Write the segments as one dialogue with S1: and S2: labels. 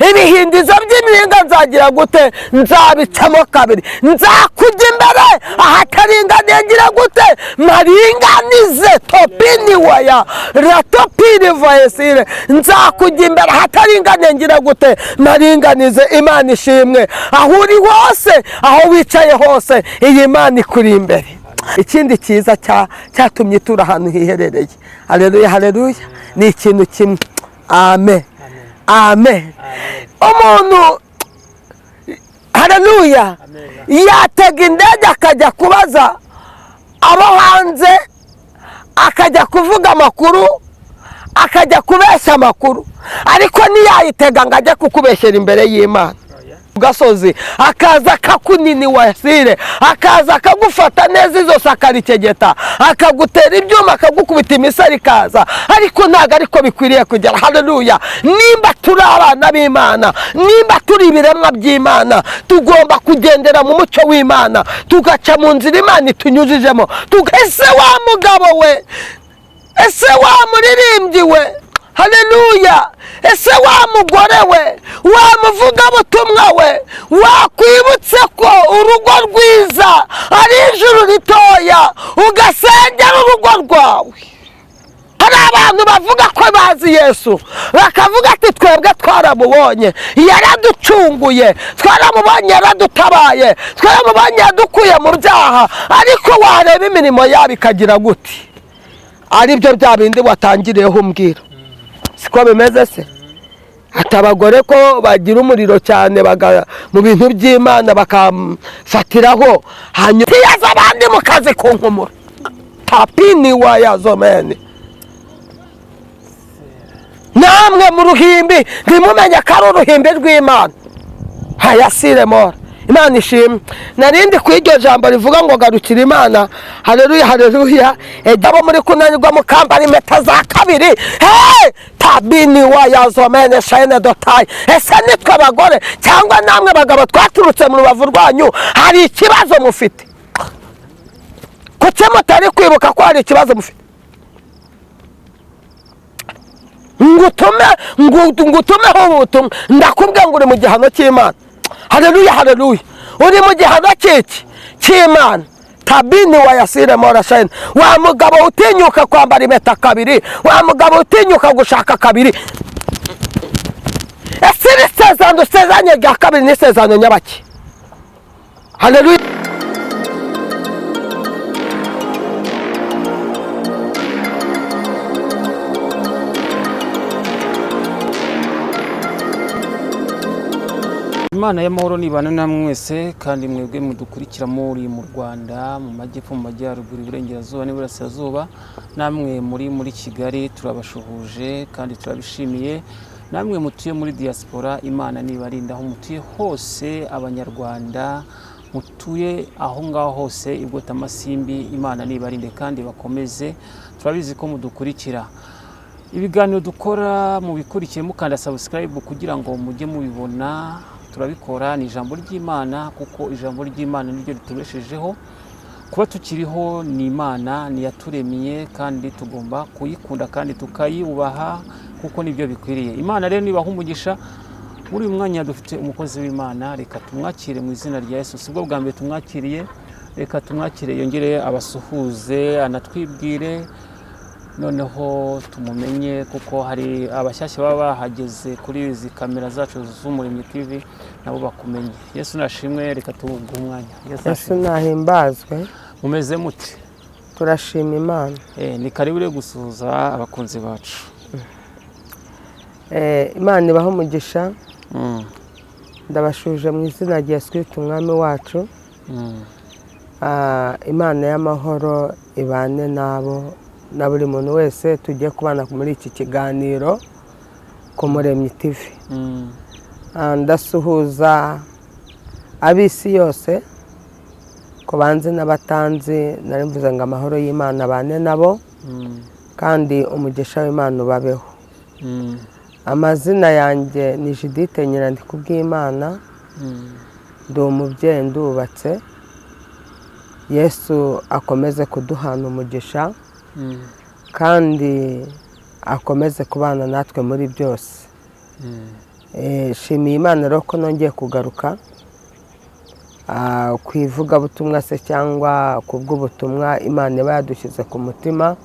S1: Ibihindizo by'imiringa nzagira gute? Nzabicamo kabiri. Nzakujya imbere ahataringaniye ngira gute? Maringanize. Topini waya ratopini vayesire. Nzakujya imbere ahataringaniye ngira gute? Maringanize. Imana ishimwe. Aho uri hose, aho wicaye hose, iyi Imana ikuri imbere. Ikindi cyiza cyatumye itura ahantu hiherereye, haleluya haleluya, ni ikintu kimwe. Amen amen. Umuntu, haleluya, yatega indege akajya kubaza abo hanze, akajya kuvuga amakuru, akajya kubeshya amakuru, ariko ntiyayitega ngo ajye kukubeshyera imbere y'Imana. Gasozi akaza akakunini wasire, akaza akagufata neza izo akarikegeta, akagutera ibyuma, akagukubita imisari ikaza, ariko ntago ariko bikwiriye kugera. Haleluya. Nimba turi abana b'Imana, nimba turi ibiremwa by'Imana, tugomba kugendera mu mucyo w'Imana, tugaca mu nzira Imana itunyujijemo. Ese wa mugabo we, ese wa muririmbyi we, haleluya, ese wa mugore we, wa muvugabutumwa we, wakwibutse ko urugo rwiza ari ijuru ritoya, ugasengera urugo rwawe. Hari abantu bavuga ko bazi Yesu, bakavuga ati twebwe twaramubonye, yaraducunguye, twaramubonye, yaradutabaye, twaramubonye, yadukuye mu byaha, ariko wareba imirimo yabo ikagira gute? Aribyo bya bindi watangiriyeho umbwira. Siko bimeze se? Ati abagore ko bagira umuriro cyane mu bintu by'Imana bakafatiraho, hanyuma tiyaza abandi mu kazi kunkumura tapini wayazomene. Namwe mu ruhimbi ntimumenye ko ari uruhimbi rw'Imana. Hayasire mora. Imana ishimwe. Narindi ku iryo jambo rivuga ngo garukira Imana. Haleluya haleluya. Abo muri kunanirwa mukambara impeta za kabiri. Hey! Tabini wayazomene shayene dotayi. Ese nitwe abagore cyangwa namwe bagabo twaturutse mu rubavu rwanyu, hari ikibazo mufite? Kuki mutari kwibuka ko hari ikibazo mufite? Ngutumeho ubutumwa, ndakubwira ngo uri mu gihano cy'Imana. Haleluya haleluya. Uri mu gihano cy'iki? Cy'Imana. Tabini wayasire mora shayene. Wa mugabo utinyuka kwambara impeta kabiri, wa mugabo utinyuka gushaka kabiri. Ese iri sezerano usezeranye rya kabiri ni isezerano nyabaki? Haleluya.
S2: Imana y'amahoro nibana namwe mwese, kandi mwebwe mudukurikira muri mu Rwanda, mu majyepfo, mu majyaruguru, iburengerazuba n'iburasirazuba, namwe muri Kigali turabashuhuje kandi turabishimiye. Namwe mutuye muri diaspora, Imana nibarinda aho mutuye hose, Abanyarwanda mutuye aho ngaho hose i Bwotamasimbi, Imana nibarinde kandi bakomeze. Turabizi ko mudukurikira ibiganiro dukora, mubikurikiye mukanda subscribe kugira ngo mujye mubibona. Turabikora ni ijambo ry'Imana, kuko ijambo ry'Imana niryo ritubeshejeho. Kuba tukiriho ni Imana, niyaturemye kandi tugomba kuyikunda kandi tukayubaha kuko nibyo bikwiriye. Imana rero nibaha umugisha. Muri uyu mwanya dufite umukozi w'Imana, reka tumwakire mu izina rya Yesu. Sibwo bwa mbere tumwakiriye, reka tumwakire yongere abasuhuze, anatwibwire, noneho tumumenye, kuko hari abashyashya baba bahageze kuri izi kamera zacu z'Umuremyi TV, nabo bakumenye. Yesu nashimwe, reka tuguhe umwanya.
S1: Yesu nahimbazwe.
S2: Mumeze mute?
S1: Turashima Imana.
S2: Ni karibu rero gusuhuza abakunzi bacu.
S1: Imana ibahe umugisha. Ndabashuje mu izina rya Yesu Kristo umwami wacu. Imana y'amahoro ibane nabo na buri muntu wese tugiye kubana muri iki kiganiro ku Muremyi TV. Ndasuhuza ab'isi yose, ku banzi n'abatanzi, nari mvuze ngo amahoro y'Imana abane nabo, kandi umugisha w'Imana ubabeho. Amazina yanjye ni Judith Nyirandikubwimana, ndi umubyeyi, ndubatse. Yesu akomeze kuduhana umugisha, kandi akomeze kubana natwe muri byose. Shimiye Imana rero ko nongeye kugaruka ku ivugabutumwa se cyangwa ku bw'ubutumwa Imana iba yadushyize ku mutima.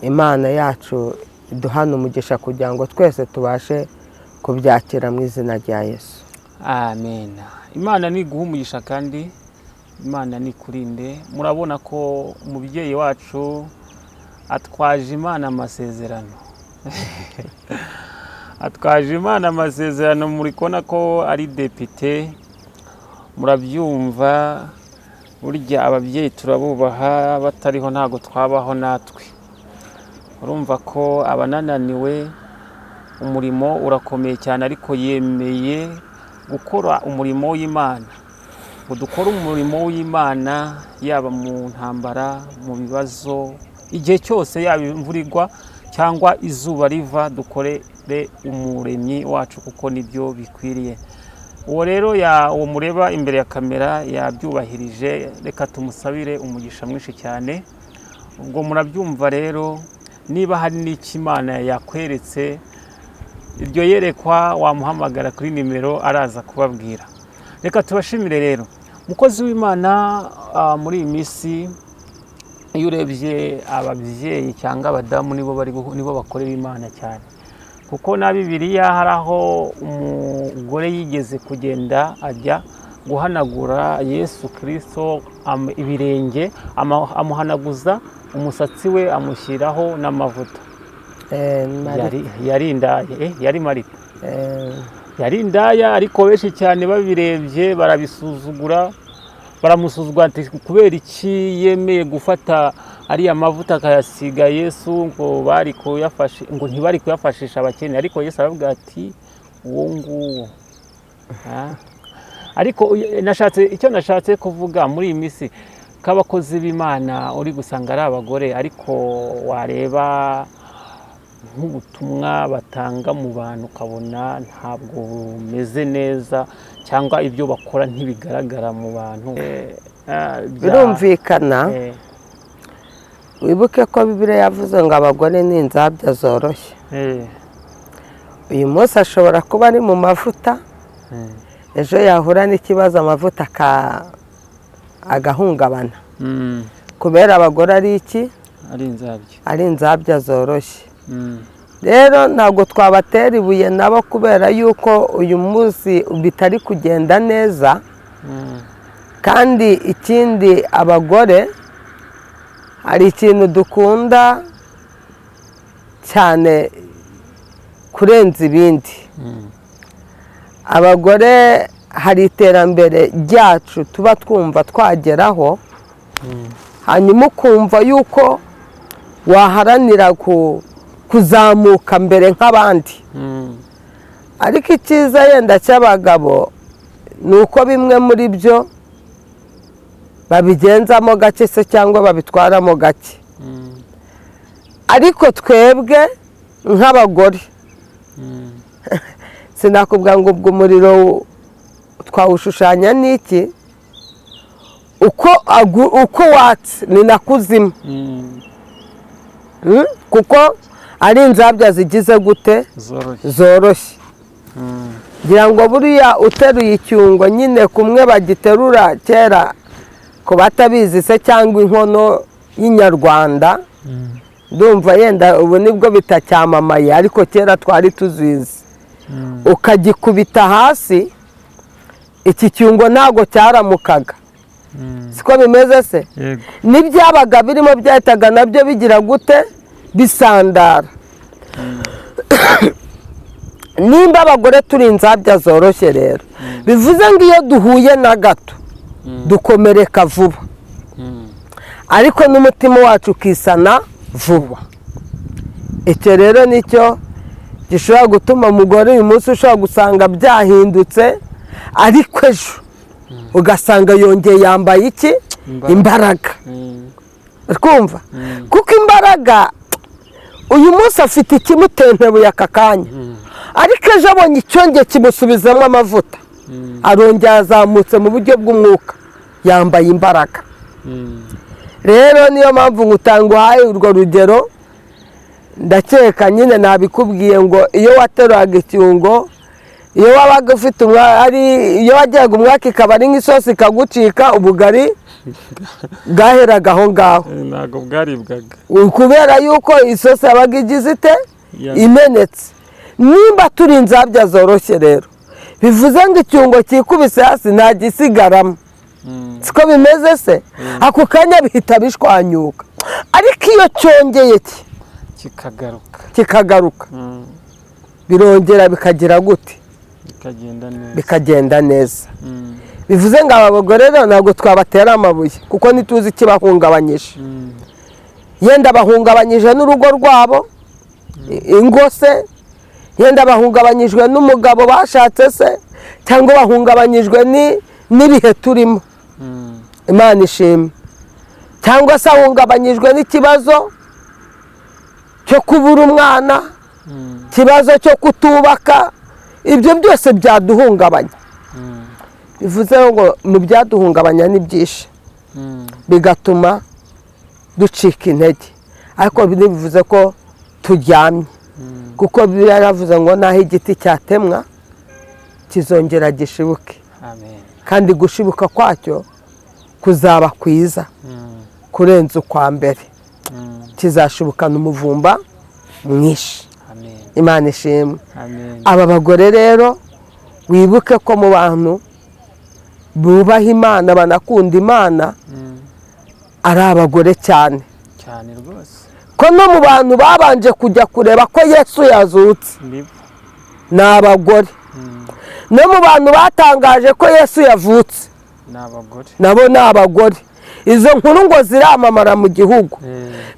S1: Imana yacu iduhana umugisha kugira ngo twese tubashe kubyakira mu izina rya Yesu.
S2: Amen. Imana niguha umugisha kandi Imana nikurinde. Murabona ko umubyeyi wacu atwaje Imana amasezerano. Atwaje Imana amasezerano, muri kubona ko ari depite, murabyumva. Burya ababyeyi turabubaha, batariho ntabwo twabaho natwe. Urumva ko abanananiwe, umurimo urakomeye cyane, ariko yemeye gukora umurimo w'Imana. Ngo dukore umurimo w'Imana yaba mu ntambara, mu bibazo, igihe cyose, yaba imvura igwa cyangwa izuba riva, dukorere umuremyi wacu kuko nibyo bikwiriye. Uwo rero uwo mureba imbere ya kamera yabyubahirije, reka tumusabire umugisha mwinshi cyane. Ubwo murabyumva rero, niba hari n'icyo Imana yakweretse, iryo yerekwa wamuhamagara kuri nimero araza kubabwira. Reka tubashimire rero mukozi w'Imana. Muri iyi minsi iyo urebye ababyeyi cyangwa abadamu nibo bakorera Imana cyane, kuko na Bibiliya hari aho umugore yigeze kugenda ajya guhanagura Yesu Kirisito ibirenge, amuhanaguza umusatsi we, amushyiraho n'amavuta. Yari indaya, yari Marita. Yari indaya, ariko benshi cyane babirebye barabisuzugura, baramusuzugura ati kubera iki yemeye gufata ariya mavuta akayasiga Yesu, ngo bari kuyafashe, ngo ntibari kuyafashisha abakene. Ariko Yesu aravuga ati uwo nguwo. Ariko icyo nashatse kuvuga, muri iyi minsi k'abakozi b'Imana uri gusanga ari abagore, ariko wareba nk'ubutumwa batanga mu bantu ukabona ntabwo bumeze neza, cyangwa ibyo bakora ntibigaragara mu bantu.
S1: Birumvikana. Wibuke ko Bibiliya yavuze ngo abagore ni inzabya zoroshye. Uyu munsi ashobora kuba ari mu mavuta, ejo yahura n'ikibazo amavuta agahungabana, kubera abagore ari iki?
S2: Ari inzabya.
S1: Ari inzabya zoroshye. Rero ntabwo twabatera ibuye nabo kubera yuko uyu munsi bitari kugenda neza. Kandi ikindi, abagore hari ikintu dukunda cyane kurenza ibindi. Abagore hari iterambere ryacu tuba twumva twageraho, hanyuma ukumva yuko waharanira kuzamuka mbere nk'abandi. Ariko icyiza yenda cy'abagabo ni uko bimwe muri byo babigenzamo gake se cyangwa babitwaramo gake. Ariko twebwe nk'abagore, sinakubwira ngo ubwo umuriro twawushushanya n'iki, uko watse ni nako uzima, kuko ari inzabya zigize gute?
S2: Zoroshye.
S1: Zoroshye. Ngira ngo buriya uteruye icyungo nyine kumwe bagiterura kera ku batabizi se, cyangwa inkono y'inyarwanda, ndumva yenda ubu nibwo bitacyamamaye, ariko kera twari tuzizi, ukagikubita hasi, iki cyungo ntabwo cyaramukaga. Siko bimeze se?
S2: Yego.
S1: N'ibyabaga birimo byahitaga nabyo bigira gute? Bisandara. Nimba abagore turi inzabya zoroshye rero, bivuze ngo iyo duhuye na gato dukomereka vuba, ariko n'umutima wacu ukisana vuba. Icyo rero nicyo gishobora gutuma umugore uyu munsi ushobora gusanga byahindutse, ariko ejo ugasanga yongeye yambaye iki?
S2: Imbaraga.
S1: Imbaraga. Twumva kuko imbaraga uyu munsi afite ikimutentebuye aka kanya, ariko ejo abonye icyongeye kimusubizamo amavuta, arongera azamutse mu buryo bw'umwuka, yambaye imbaraga. Rero niyo mpamvu ngutanguhaye urwo rugero. Ndakeka nyine nabikubwiye ngo iyo wateruraga icyungo Iyo wabaga ufite iyo wagiraga umwaka ikaba ari nk'isosi ikagucika, ubugari bwaheraga aho ngaho.
S2: Ntabwo bwaribwaga.
S1: Kubera yuko isosi yabaga igize ite? Imenetse. Nimba turi inzabya zoroshye rero, bivuze ngo icyungo cyikubise hasi nta gisigaramo. Siko bimeze se? Ako kanya bihita bishwanyuka, ariko iyo cyongeye
S2: kikagaruka,
S1: kikagaruka, birongera bikagira gute?
S2: Bikagenda neza.
S1: Bikagenda neza. Bivuze ngo aba bagore rero ntabwo twabatera amabuye, kuko ntituzi ikibahungabanyije. Yenda bahungabanyije n'urugo rwabo, ingo se, yenda bahungabanyijwe n'umugabo bashatse se, cyangwa bahungabanyijwe n'ibihe turimo. Imana ishimwe. Cyangwa se ahungabanyijwe n'ikibazo cyo kubura umwana, ikibazo cyo kutubaka. Ibyo byose byaduhungabanya. Bivuze ngo mu byaduhungabanya ni byinshi, bigatuma ducika intege, ariko ntibivuze ko turyamye, kuko Bibiliya yaravuze ngo naho igiti cyatemwa kizongera gishibuke.
S2: Amen.
S1: Kandi gushibuka kwacyo kuzaba kwiza kurenza ukwa mbere, kizashibukana umuvumba mwinshi.
S2: Amen.
S1: Imana ishimwe.
S2: Amen.
S1: Aba bagore rero, wibuke ko mu bantu bubaha Imana, banakunda Imana, ari abagore cyane.
S2: Cyane rwose.
S1: Ko no mu bantu babanje kujya kureba ko Yesu yazutse
S2: nibo
S1: ni abagore. No mu bantu batangaje ko Yesu yavutse
S2: ni abagore.
S1: Nabo ni abagore. Izo nkuru ngo ziramamara mu gihugu.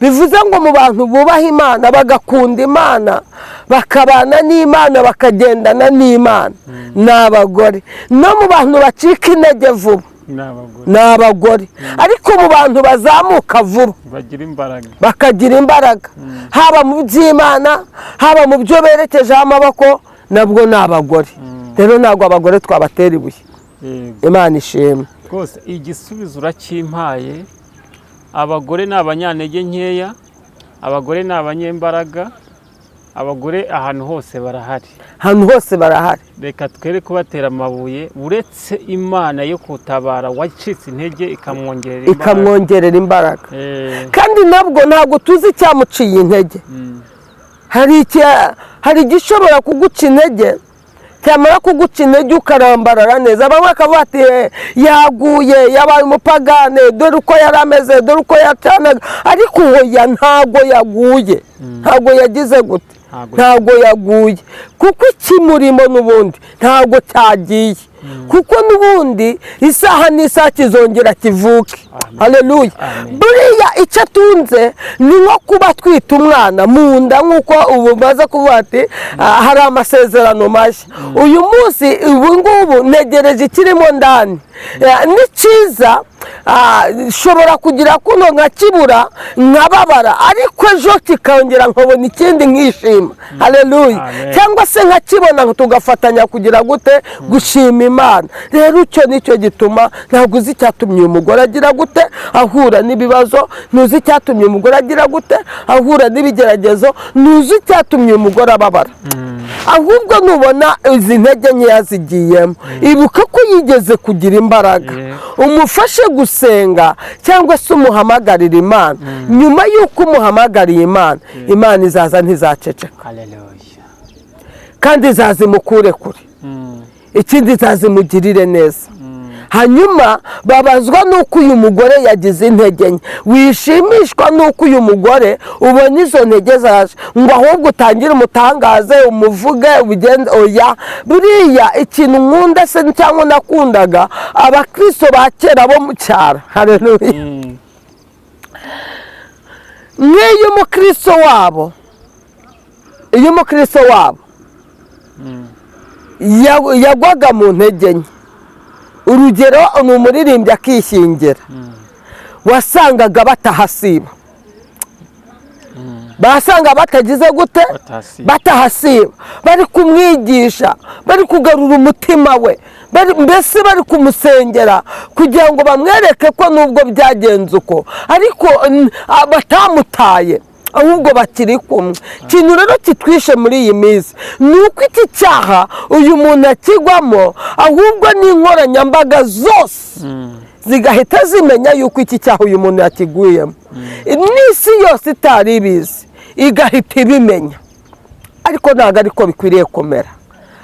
S1: Bivuze ngo mu bantu bubaha Imana, bagakunda Imana, bakabana n'Imana, bakagendana n'Imana, ni abagore. No mu bantu bacika intege vuba
S2: ni abagore.
S1: Ni abagore. Ariko mu bantu bazamuka vuba,
S2: bagira imbaraga,
S1: bakagira imbaraga, haba mu by'Imana, haba mu byo berekejeho amaboko, nabwo ni abagore. Rero ntabwo abagore twabatera ibuye. Imana ishimwe.
S2: Rwose igisubizo urakimpaye. Abagore ni abanyantege nkeya, abagore ni abanyembaraga, abagore ahantu hose barahari.
S1: Ahantu hose barahari.
S2: Reka twere kubatera amabuye, uretse Imana yo kutabara wacitse intege ikamwongerera imbaraga.
S1: Ikamwongerera imbaraga. Kandi nabwo ntabwo tuzi icyamuciye intege. Hari igishobora kuguca intege, cyamara kuguca intege ukarambarara neza. Bamwe bakavuga ati: Yaguye, yabaye umupagane, dore uko yari ameze, dore uko yacanaga." Ariko hoya, ntabwo yaguye, ntabwo yagize gute? Ntabwo yaguye, kuko ikimurimo n'ubundi ntabwo cyagiye, kuko n'ubundi isaha n'isaha kizongera kivuke.
S2: Amen.
S1: Haleluya.
S2: Amen.
S1: Buriya icyo atunze ni nko kuba atwita umwana mu nda, nk'uko ubu maze kuvuga ati: Hari amasezerano mashya uyu munsi, ubu ngubu ntegereje ikirimo ndani." Ni cyiza, nshobora kugira kuno nkakibura nkababara, ariko ejo kikongera nkabona ikindi nkishima. Haleluya.
S2: Amen.
S1: Cyangwa se nkakibona, tugafatanya kugira gute? Gushima Imana. Rero icyo nicyo gituma ntabwo uzi icyatumye uyu mugore agira gute? Ahura n'ibibazo. Ntuzi icyatumye umugore agira gute? Ahura n'ibigeragezo. Ntuzi icyatumye uyu mugore ababara. Ahubwo nubona izi ntege nkeya zigiyemo, ibuka ko yigeze kugira imbaraga. Umufashe gusenga cyangwa se umuhamagarire Imana. Nyuma y'uko umuhamagariye Imana, Imana izaza, ntizaceceka.
S2: Haleluya.
S1: Kandi izaza imukure kure. Ikindi, izaza imugirire neza. Hanyuma babazwa n'uko uyu mugore yagize intege nke. Wishimishwa n'uko uyu mugore ubona izo ntege zaje, ngo ahubwo utangire umutangaze, umuvuge, ubigenze. Oya. Buriya ikintu nkunda se, cyangwa nakundaga, abakristo ba kera bo mu cyaro, haleluya, nk'iyo umukristo wabo, iyo umukristo wabo yagwaga mu ntege nke, urugero ni umuririmbyi akishingira, wasangaga batahasiba, basanga batagize gute?
S2: Batahasiba.
S1: Batahasiba, bari kumwigisha, bari kugarura umutima we, mbese bari kumusengera kugira ngo bamwereke ko nubwo byagenze uko, ariko batamutaye. Ahubwo bakiri kumwe. Ikintu rero kitwishe muri iyi minsi ni uko iki cyaha uyu muntu akigwamo, ahubwo n'inkoranyambaga zose zigahita zimenya yuko iki cyaha uyu muntu yakiguyemo, n'isi yose itari ibizi igahita ibimenya. Ariko ntabwo ariko bikwiriye kumera,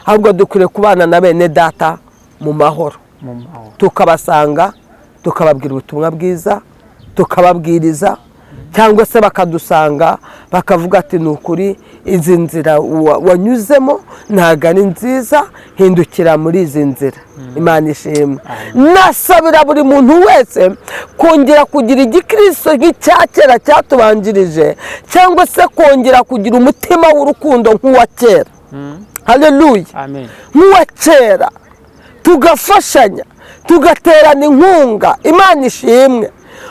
S1: ahubwo dukwiriye kubana na bene data mu mahoro,
S2: Mu mahoro.
S1: tukabasanga, tukababwira ubutumwa bwiza, tukababwiriza, cyangwa se bakadusanga bakavuga ati ni ukuri izi nzira wanyuzemo ntabwo ari nziza, hindukira muri izi nzira. Imana ishimwe. Nasabira buri muntu wese kongera kugira igikristo nk'icya kera cyatubanjirije, cyangwa se kongera kugira umutima w'urukundo nk'uwa kera. Haleluya.
S2: Amen.
S1: Nk'uwa kera, tugafashanya, tugaterana inkunga. Imana ishimwe.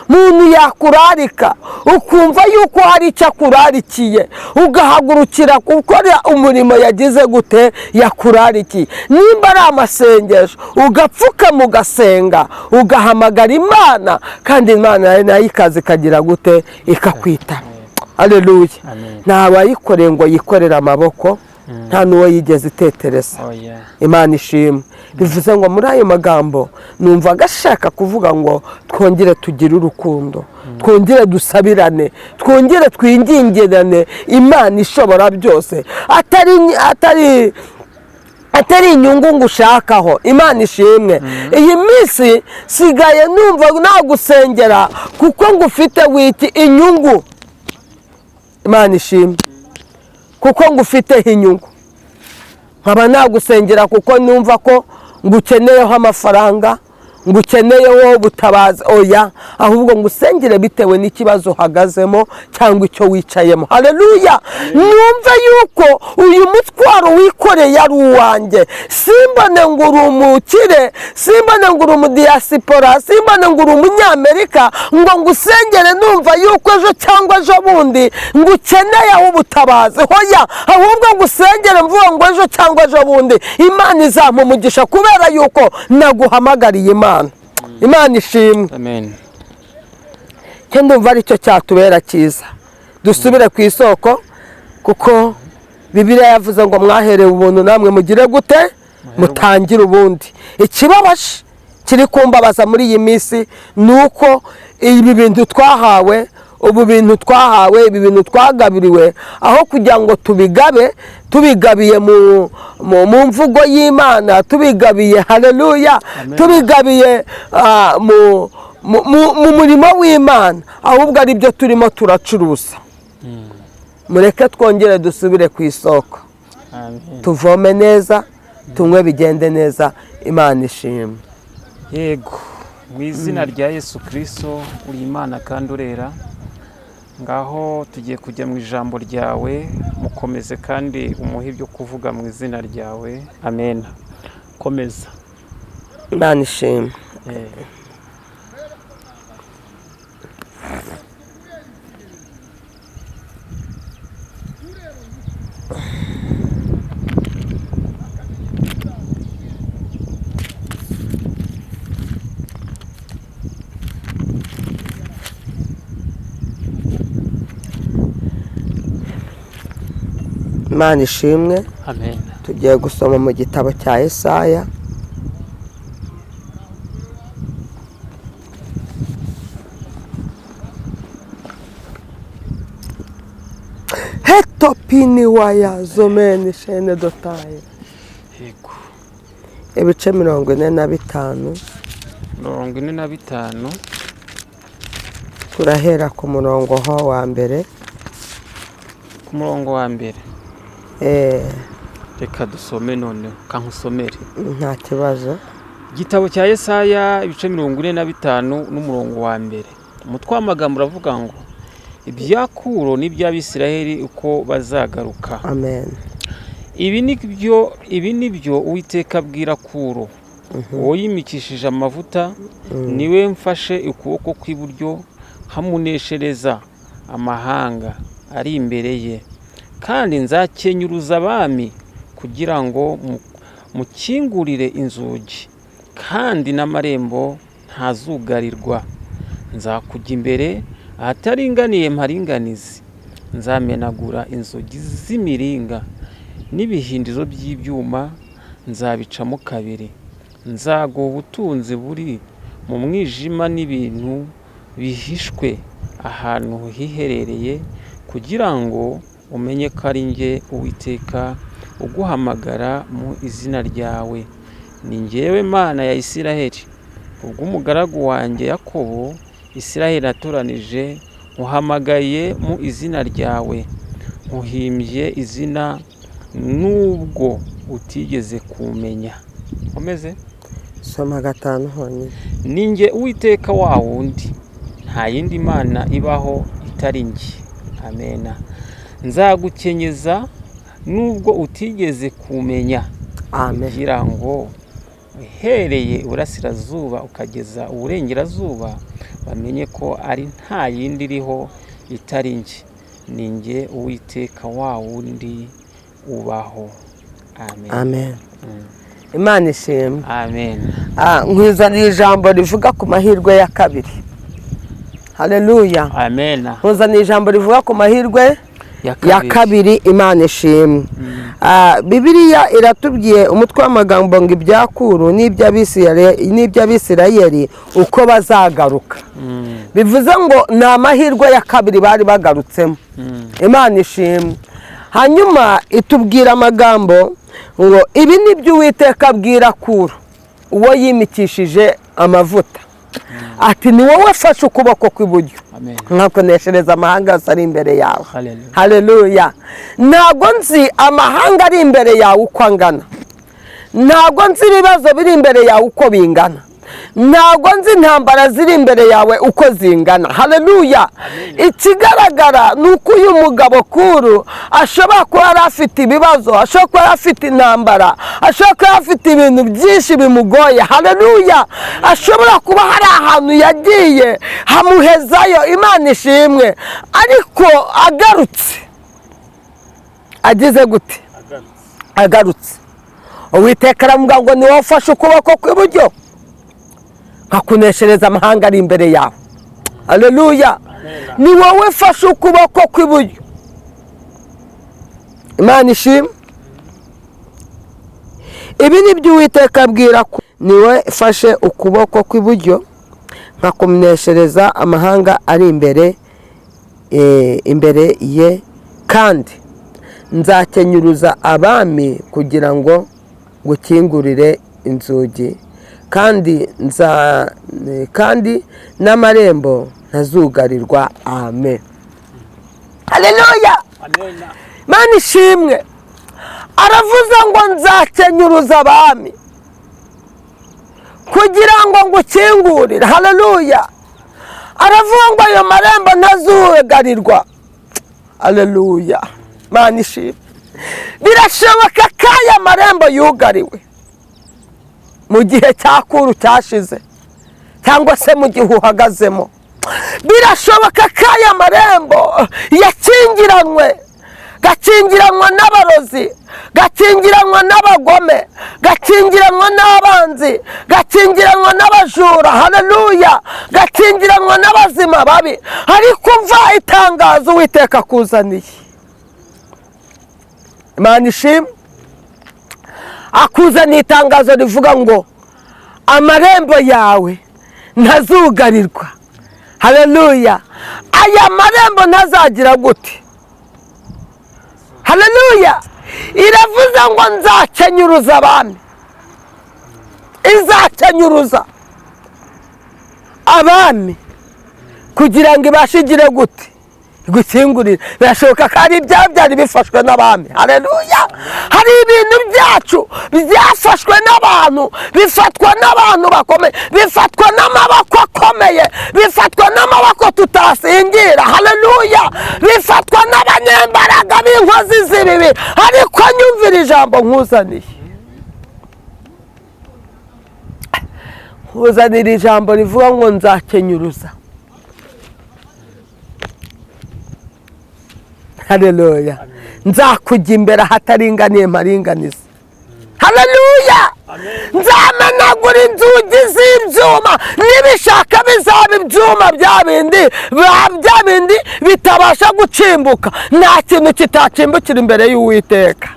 S1: Muntu yakurarika ukumva yuko hari icyo akurarikiye, ugahagurukira gukora umurimo yagize gute yakurarikiye. Nimba ari amasengesho, ugapfukama ugasenga, ugahamagara Imana, kandi Imana nayo ikaza ikagira gute, ikakwitaba. Haleluya.
S2: Amen.
S1: Nta wayikoreye ngo yikorere amaboko, nta n'uwo yigeze itetereza.
S2: Oya.
S1: Imana ishimwe. Bivuze ngo muri ayo magambo numva agashaka kuvuga ngo twongere tugire urukundo, twongere dusabirane, twongere twingingirane Imana ishobora byose, atari inyungu ngo ushakaho. Imana ishimwe. Iyi minsi sigaye numva nagusengera kuko ngufite wiki inyungu. Imana ishimwe, kuko ngufiteho inyungu. Nkaba nagusengera kuko numva ko ngukeneyeho amafaranga, ngukeneyeho ubutabazi. Oya, ahubwo ngusengere bitewe n'ikibazo uhagazemo cyangwa icyo wicayemo. Haleluya. Numve yuko uyu mutwaro wikoreye ari uwanjye. Simbone ngo uri umukire, simbone ngo uri umudiyasipora, simbone ngo uri umunyamerika, ngo ngusengere numva yuko ejo cyangwa ejo bundi ngukeneyeho ubutabazi. Hoya, ahubwo ngusengere mvuga ngo ejo cyangwa ejo bundi Imana izampa umugisha kubera yuko naguhamagariye Imana. Imana ishimwe.
S2: Amen.
S1: Cyo ndumva aricyo cyatubera cyiza, dusubire ku isoko, kuko Bibiliya yavuze ngo mwaherewe ubuntu namwe mugire gute, mutangire ubundi. Ikibabaje kiri kumbabaza muri iyi minsi ni uko ibi bintu twahawe, ubu bintu twahawe, ibi bintu twagabiriwe, aho kugira ngo tubigabe, tubigabiye mu mvugo y'Imana, tubigabiye, haleluya, tubigabiye mu murimo w'Imana, ahubwo ari byo turimo turacuruza. Mureke twongere dusubire ku isoko, tuvome neza, tunywe bigende neza. Imana ishimwe.
S2: Yego, mu izina rya Yesu Kristo, uri Imana kandi urera. Ngaho tugiye kujya mu ijambo ryawe, mukomeze kandi umuhe ibyo kuvuga mu izina ryawe. Amen. Komeza.
S1: Imana ishimwe. Imana ishimwe.
S2: Amen.
S1: Tugiye gusoma mu gitabo cya Yesaya. Hetopini waya zomeni shene dotaye.
S2: Yego.
S1: Ibice 45.
S2: 45.
S1: Turahera ku murongo ho wa mbere.
S2: Ku murongo wa mbere. Reka dusome noneho, kankusomere.
S1: Nta kibazo.
S2: Igitabo cya Yesaya ibice 45 n'umurongo wa mbere. Umutwe w'amagambo uravuga ngo ibyakuro n'iby'Abisiraheli uko bazagaruka.
S1: Amen.
S2: Ibi nibyo Uwiteka abwira Kuro, uwo yimikishije amavuta, niwe mfashe ukuboko kw'iburyo hamuneshereza amahanga ari imbere ye, kandi nzakenyuruza abami kugira ngo mukingurire inzugi, kandi n'amarembo ntazugarirwa. Nzakujya imbere ahataringaniye mparinganize, Nzamenagura inzugi z'imiringa n'ibihindizo by'ibyuma nzabicamo kabiri. Nzaguha ubutunzi buri mu mwijima n'ibintu bihishwe ahantu hiherereye, kugira ngo umenye ko ari njye Uwiteka uguhamagara mu izina ryawe. Ni njyewe Mana ya Isiraheli, kubw'umugaragu wanjye Yakobo, Isiraheli natoranije, nkuhamagaye mu izina ryawe, nkuhimbye izina nubwo utigeze kumenya. Nkomeze?
S1: Soma 5 honyine.
S2: Ni njye Uwiteka wa wundi, nta yindi mana ibaho itari njye. Amena. Nzagukenyeza nubwo utigeze kumenya.
S1: Amen.
S2: Kugira ngo uhereye iburasirazuba ukageza uburengerazuba bamenye ko ari nta yindi iriho itari njye. Ni njye Uwiteka wa wundi ubaho. Amen.
S1: Amen. Imana ishimwe.
S2: Amen.
S1: Nkwizaniye ijambo rivuga ku mahirwe ya kabiri. Haleluya.
S2: Amen.
S1: Nkwizaniye ijambo rivuga ku mahirwe ya kabiri. Imana ishimwe. Bibiliya iratubwiye umutwe w'amagambo ngo ibyakuru n'iby'Abisirayeli uko bazagaruka. Bivuze ngo ni amahirwe ya kabiri bari bagarutsemo. Imana ishimwe. Hanyuma itubwira amagambo ngo ibi ni byo Uwiteka abwira Kuro uwo yimikishije amavuta, ati ni wowe fashe ukuboko kw'iburyo nkakuneshereza amahanga yose ari imbere yawe. Haleluya. Ntabwo nzi amahanga ari imbere yawe uko angana, ntabwo nzi ibibazo biri imbere yawe uko bingana, ntabwo nzi intambara ziri imbere yawe uko zingana. Haleluya. Ikigaragara ni uko uyu mugabo Kuro ashobora kuba yari afite ibibazo, ashobora kuba yari afite intambara, ashobora kuba yari afite ibintu byinshi bimugoye. Haleluya. Ashobora kuba hari ahantu yagiye hamuhezayo. Imana ishimwe. Ariko agarutse agize gute? Agarutse. Uwiteka aramubwira ngo ni wowe ufashe ukuboko kw'iburyo nkakuneshereza amahanga ari imbere yawe. Haleluya. Ni wowe fashe ukuboko kw'iburyo. Imana ishimwe. Ibi ni byo Uwiteka abwira ko ni wowe fashe ukuboko kw'iburyo nkakuneshereza amahanga ari imbere imbere ye, kandi nzakenyuruza abami kugira ngo ngukingurire inzugi, kandi n'amarembo ntazugarirwa. Amen. Haleluya. Imana ishimwe. Aravuze ngo nzakenyuruza abami kugira ngo ngukingurire. Haleluya. Aravuga ngo ayo marembo ntazugarirwa. Haleluya. Imana ishimwe. Birashoboka ko aya marembo yugariwe mu gihe cya Kuro cyashize, cyangwa se mu gihe uhagazemo. Birashoboka ko aya marembo yakingiranwe, gakingiranwa n'abarozi, gakingiranwa n'abagome, gakingiranwa n'abanzi, gakingiranwa n'abajura. Haleluya. Gakingiranwa n'abazima babi. Ariko umva itangazo Uwiteka akuzaniye. Imana ishimwe. Akuzaniye itangazo rivuga ngo amarembo yawe ntazugarirwa. Haleluya. Aya marembo ntazagira gute? Haleluya. Iravuze ngo nzakenyuruza abami, izakenyuruza abami kugira ngo ibashe igire gute? Gukingurira. Birashoboka ko ari ibyaha byari bifashwe n'abami. Haleluya. Hari ibintu byacu byafashwe n'abantu, bifatwa n'abantu bakomeye, bifatwa n'amaboko akomeye, bifatwa n'amaboko tutasingira. Haleluya. Bifatwa n'abanyembaraga b'inkozi z'ibibi. Ariko nyumvira ijambo nkuzaniye, nkuzanira ijambo rivuga ngo nzakenyuruza. Haleluya. Nzakujya imbere ahataringaniye mparinganiza. Haleluya. Nzamenagura inzugi z'ibyuma, nibishaka bizaba ibyuma. Ibyuma bya bindi, bya bindi bitabasha gucimbuka, nta kintu kitacimbukira imbere y'Uwiteka.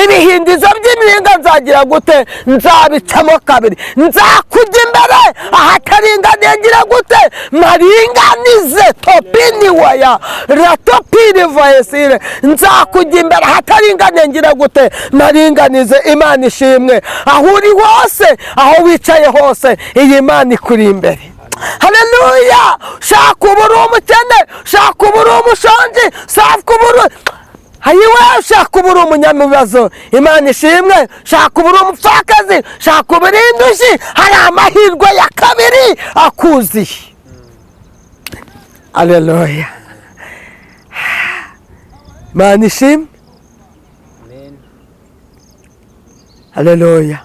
S1: Ibihindizo by'imiringa nzagira gute? Nzabicamo kabiri. Nzakujya imbere ahataringaniye, ngira gute? Maringanize. Topini waya ratopini vayesire. Nzakujya imbere ahataringaniye, ngira gute? Maringanize. Imana ishimwe. Aho uri hose, aho wicaye hose, iyi Mana ikuri imbere. Haleluya! Shaka uba uri umukene, shaka uba uri umushonji, shaka uba uri hayiwe, shaka uba uri umunyamibazo. Imana ishimwe. Shaka uba uri umupfakazi, shaka uba uri indushyi, hari amahirwe ya kabiri akuziye. Haleluya! Imana ishimwe.
S2: Amen.
S1: Haleluya!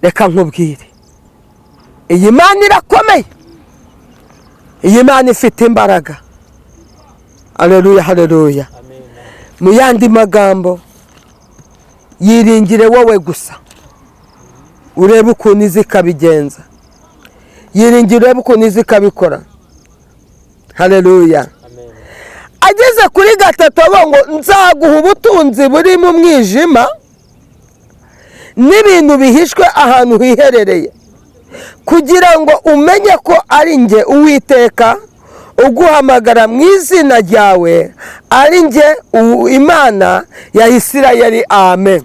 S1: Reka nkubwire, iyi Mana irakomeye, iyi Mana ifite imbaraga. Haleluya, haleluya!
S2: Amen.
S1: Mu yandi magambo, yiringire wowe gusa, urebe ukuntu izi ikabigenza. Yiringire, urebe ukuntu izi ikabikora. Haleluya!
S2: Amen.
S1: Ageze kuri gatatu avuga ngo nzaguha ubutunzi buri mu mwijima n'ibintu bihishwe ahantu hiherereye, kugira ngo umenye ko ari njye Uwiteka uguhamagara mu izina ryawe, ari njye Imana ya Isirayeli. Amen.
S2: Amen.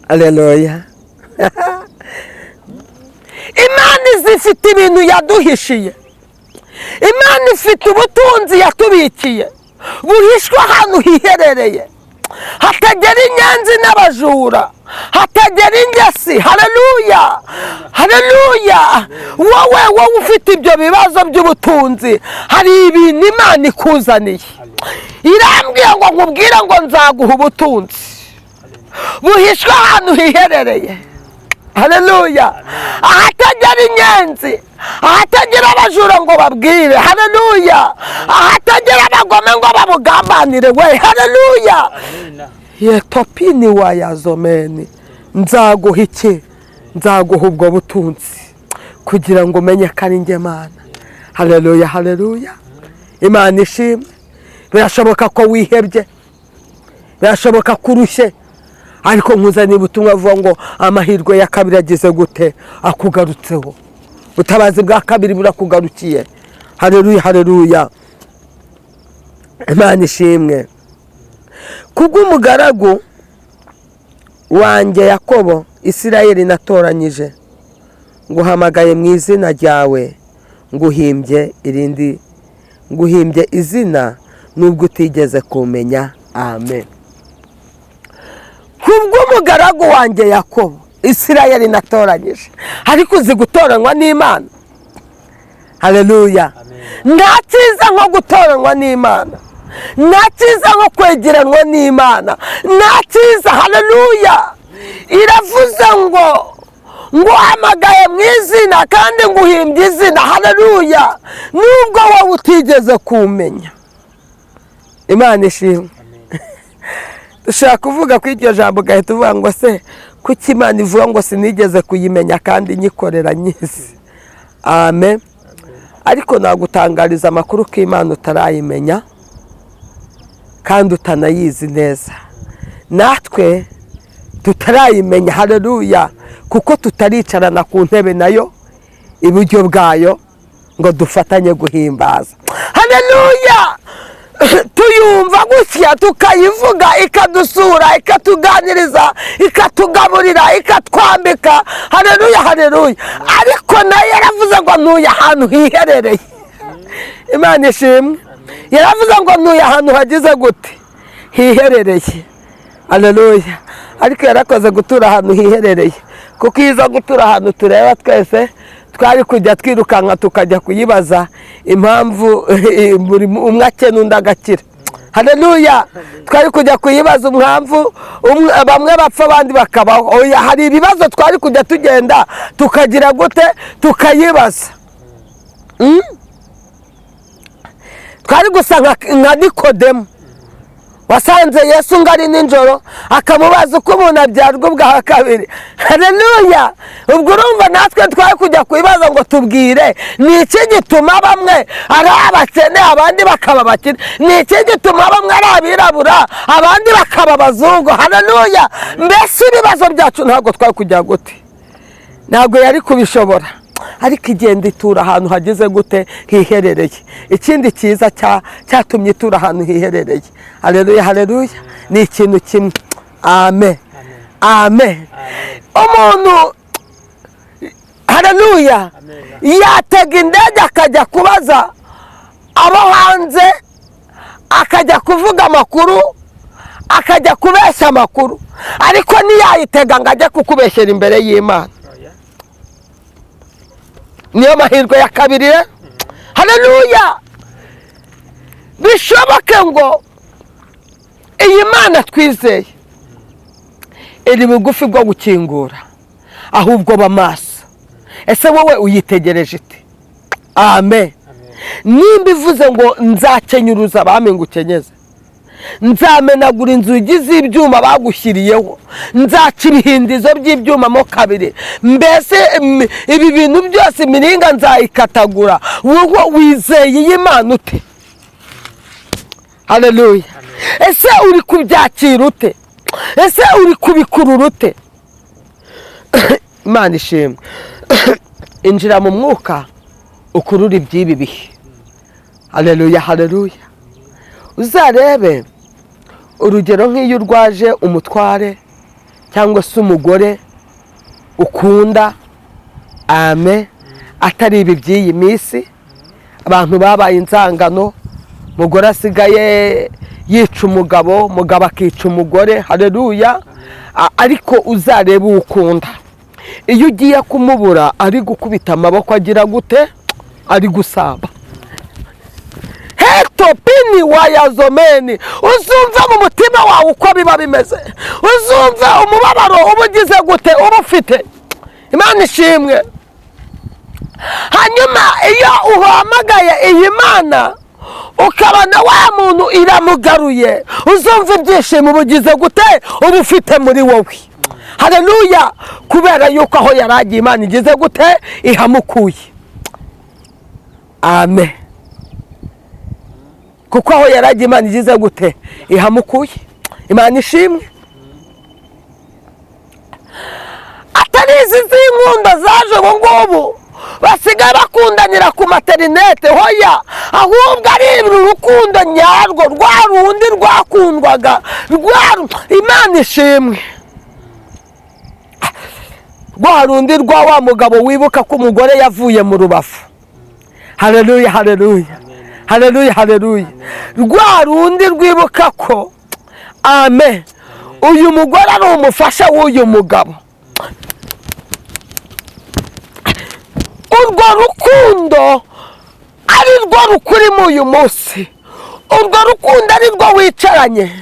S1: Aleluya! Imana izifite ibintu yaduhishiye. Imana ifite ubutunzi yatubikiye buhishwe ahantu hiherereye, hatagera inyenzi n'abajura, hatagera ingesi. Haleluya, haleluya! Wowe ufite ibyo bibazo by'ubutunzi, hari ibintu Imana ikuzaniye. Irambwiye ngo nkubwire ngo nzaguha ubutunzi buhishwe ahantu hiherereye. Haleluya! Ahatagera inyenzi, ahatagera abajura ngo babwire. Haleluya! Ahatagera abagome ngo babugambanire we. Haleluya!
S2: Amen.
S1: Yetopini wayazomeni. Nzaguha iki? Nzaguha ubwo butunzi kugira ngo umenye ko ari njye Mana. Haleluya, haleluya! Imana ishimwe. Birashoboka ko wihebye, birashoboka ko urushye, ariko nkuzaniye ubutumwa buvuga ngo amahirwe ya kabiri ageze gute? Akugarutseho. Ubutabazi bwa kabiri burakugarukiye. Haleluya, haleluya! Imana ishimwe. Kubw'umugaragu wanjye Yakobo, Isirayeli natoranyije, nguhamagaye mu izina ryawe, nguhimbye irindi, nguhimbye izina nubwo utigeze kumenya. Amen. Kubw'umugaragu wanjye Yakobo, Isirayeli natoranyije. Ariko uzi gutoranywa n'Imana? Haleluya!
S2: Amen.
S1: Nta cyiza nko gutoranywa n'Imana, nta cyiza nko kwegeranwa n'Imana, nta cyiza. Haleluya! Iravuze ngo nguhamagaye mu izina kandi nguhimbye izina. Haleluya! Nubwo wowe utigeze kumenya. Imana ishimwe.
S2: Amen.
S1: Dushobora kuvuga kuri iryo jambo ugahita uvuga ngo se kuki Imana ivuga ngo sinigeze kuyimenya kandi nyikorera nyizi? Amen. Ariko nagutangariza amakuru ko Imana utarayimenya kandi utanayizi neza, natwe tutarayimenya. Haleluya! Kuko tutaricarana ku ntebe nayo iburyo bwayo ngo dufatanye guhimbaza. Haleluya! Tuyumva gutya, tukayivuga, ikadusura, ikatuganiriza, ikatugaburira, ikatwambika. Haleluya, haleluya! Ariko nayo yaravuze ngo ntuye ahantu hiherereye. Imana ishimwe. Yaravuze ngo ntuye ahantu hagize gute? Hiherereye. Haleluya! Ariko yarakoze gutura ahantu hiherereye, kuko iyo iza gutura ahantu tureba twese, twari kujya twirukanka tukajya kuyibaza impamvu buri umwe akena undi agakira. Haleluya! Twari kujya kuyibaza impamvu bamwe bapfa abandi bakabaho. Oya, hari ibibazo twari kujya tugenda tukagira gute? Tukayibaza. Twari gusa nka Nikodemu. Wasanze Yesu ngo ari nijoro, akamubaza uko umuntu abyarwa ubwa kabiri. Haleluya! Ubwo urumva natwe twari kujya kubibaza ngo tubwire, ni iki gituma bamwe ari abakene abandi bakaba abakire? Ni iki gituma bamwe ari abirabura abandi bakaba abazungu? Haleluya! Mbese ibibazo byacu ntabwo twari kujya gute? Ntabwo yari kubishobora. Ariko igenda itura ahantu hageze gute? Hiherereye. Ikindi cyiza cyatumye itura ahantu hiherereye, haleluya, haleluya, ni ikintu kimwe. Amen, amen. Umuntu, haleluya, yatega indege akajya kubaza abo hanze, akajya kuvuga amakuru, akajya kubeshya amakuru, ariko ntiyayitega ngo ajye kukubeshyera imbere y'Imana. Niyo mahirwe ya kabiri. Haleluya! Bishoboke ngo iyi Mana twizeye iri bugufi bwo gukingura, ahubwo b'amaso. Ese wowe uyitegereje ite? Amen. Nimba ivuze ngo nzakenyuruza abami ngo ukenyeze, nzamenagura inzugi z'ibyuma bagushyiriyeho, nzaca ibihindizo by'ibyuma mo kabiri, mbese ibi bintu byose imiringa nzayikatagura, wowe wizeye iyi Mana ute? Haleluya! Ese uri kubyakira ute? Ese uri kubikurura ute? Imana ishimwe. Injira mu mwuka ukurura iby'ibi bihe. Haleluya, haleluya. Uzarebe urugero nk'iyo urwaje umutware cyangwa se umugore ukunda, amen, atari ibi by'iyi minsi abantu babaye inzangano, umugore asigaye yica umugabo, umugabo akica umugore. Haleluya! Ariko uzarebe uwo ukunda, iyo ugiye kumubura ari gukubita amaboko, agira gute? Ari gusaba hetopini wayazomeni. Uzumva mu mutima wawe uko biba bimeze, uzumva umubabaro uba ugize gute, uba ufite. Imana ishimwe. Hanyuma iyo uhamagaye iyi Mana ukabona wa muntu iramugaruye, uzumva ibyishimo uba ugize gute, uba ufite muri wowe. Haleluya! Kubera yuko aho yaragiye Imana igize gute? Ihamukuye. Amen. Kuko aho yaragiye Imana igize gute? Ihamukuye. Imana ishimwe. Atari izi z'inkunda zaje ubu ngubu basigaye bakundanira ku materinete, hoya, ahubwo ari urukundo nyarwo, rwa rundi rwakundwaga, rwa Imana ishimwe, rwa rundi rwa wa mugabo wibuka ko umugore yavuye mu rubavu. Haleluya, haleluya, haleluya, haleluya. Rwa rundi rwibuka ko, amen, uyu mugore ari umufasha w'uyu mugabo. Urwo rukundo ari rwo rukurimo uyu munsi, urwo rukundo ari rwo wicaranye.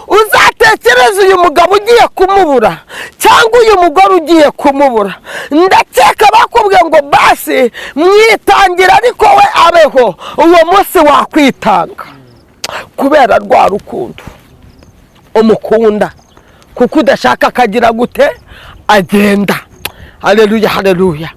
S1: Uzatekereza uyu mugabo ugiye kumubura cyangwa uyu mugore ugiye kumubura, ndakeka bakubwiye ngo basi mwitangira ariko we abeho, uwo munsi wakwitanga kubera rwa rukundo umukunda, kuko udashaka akagira gute? Agenda. Haleluya, haleluya.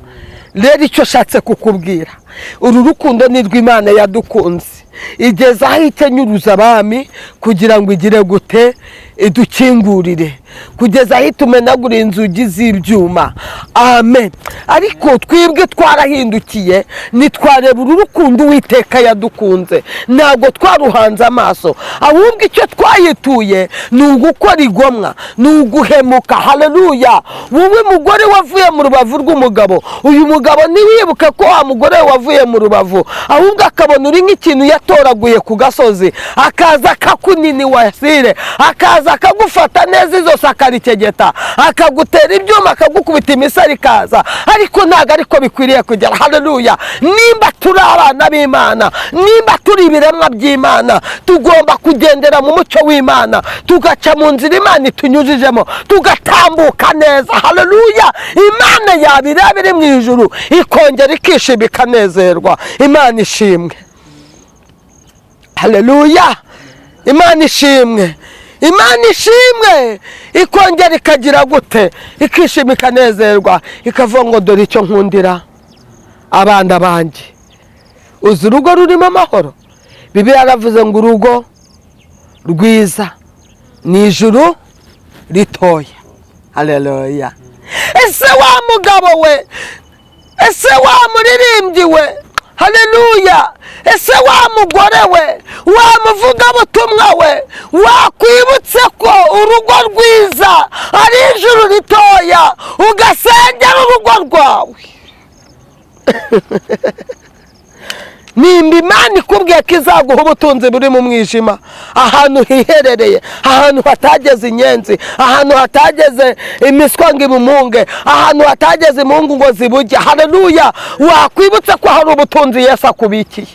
S1: Rero icyo ashatse kukubwira, uru rukundo ni rw'Imana yadukunze, igeze aho ikenyuruza abami kugira ngo igire gute? Idukingurire, kugeza aho itumenagura inzugi z'ibyuma. Amen. Ariko twibwe twarahindukiye, ntitwareba uru rukundo Uwiteka yadukunze, ntabwo twaruhanze amaso, ahubwo icyo twayituye ni ugukora igomwa, ni uguhemuka. Haleluya! Wowe mugore wavuye mu rubavu rw'umugabo, uyu mugabo ntiwibuke ko wa mugore wavuye mu rubavu, ahubwo akabona uri nk'ikintu yatoraguye ku gasozi, akaza akakunini wasire, akaza akagufata neza izo akarikegeta, akagutera ibyuma, akagukubita imisari ikaza. Ariko ntabwo ariko bikwiriye kugera. Haleluya! Nimba turi abana b'Imana, nimba turi ibiremwa by'Imana, tugomba kugendera mu mucyo w'Imana, tugaca mu nzira Imana itunyujijemo, tugatambuka neza. Haleluya! Imana yabireba iri mu ijuru ikongera ikishima ikanezerwa. Imana ishimwe. Haleluya! Imana ishimwe, Imana ishimwe. Ikongera ikagira gute? Ikishima, ikanezerwa, ikavuga ngo dore icyo nkundira abana banjye. Uzi urugo rurimo amahoro? Bibiliya yaravuze ngo urugo rwiza ni ijuru ritoya. Haleluya. Ese wa mugabo we, ese wa muririmbyi we, haleluya, ese wa mugore we, wa muvugabutumwa we, wakwibutse ko urugo rwiza ari ijuru ritoya, ugasengera urugo rwawe. Nimba Imana ikubwiye ko izaguha ubutunzi buri mu mwijima, ahantu hiherereye, ahantu hatageze inyenzi, ahantu hatageze imiswa ngo ibumunge, ahantu hatageze imungu ngo zibujye, haleluya, wakwibutse ko hari ubutunzi Yesu akubikiye.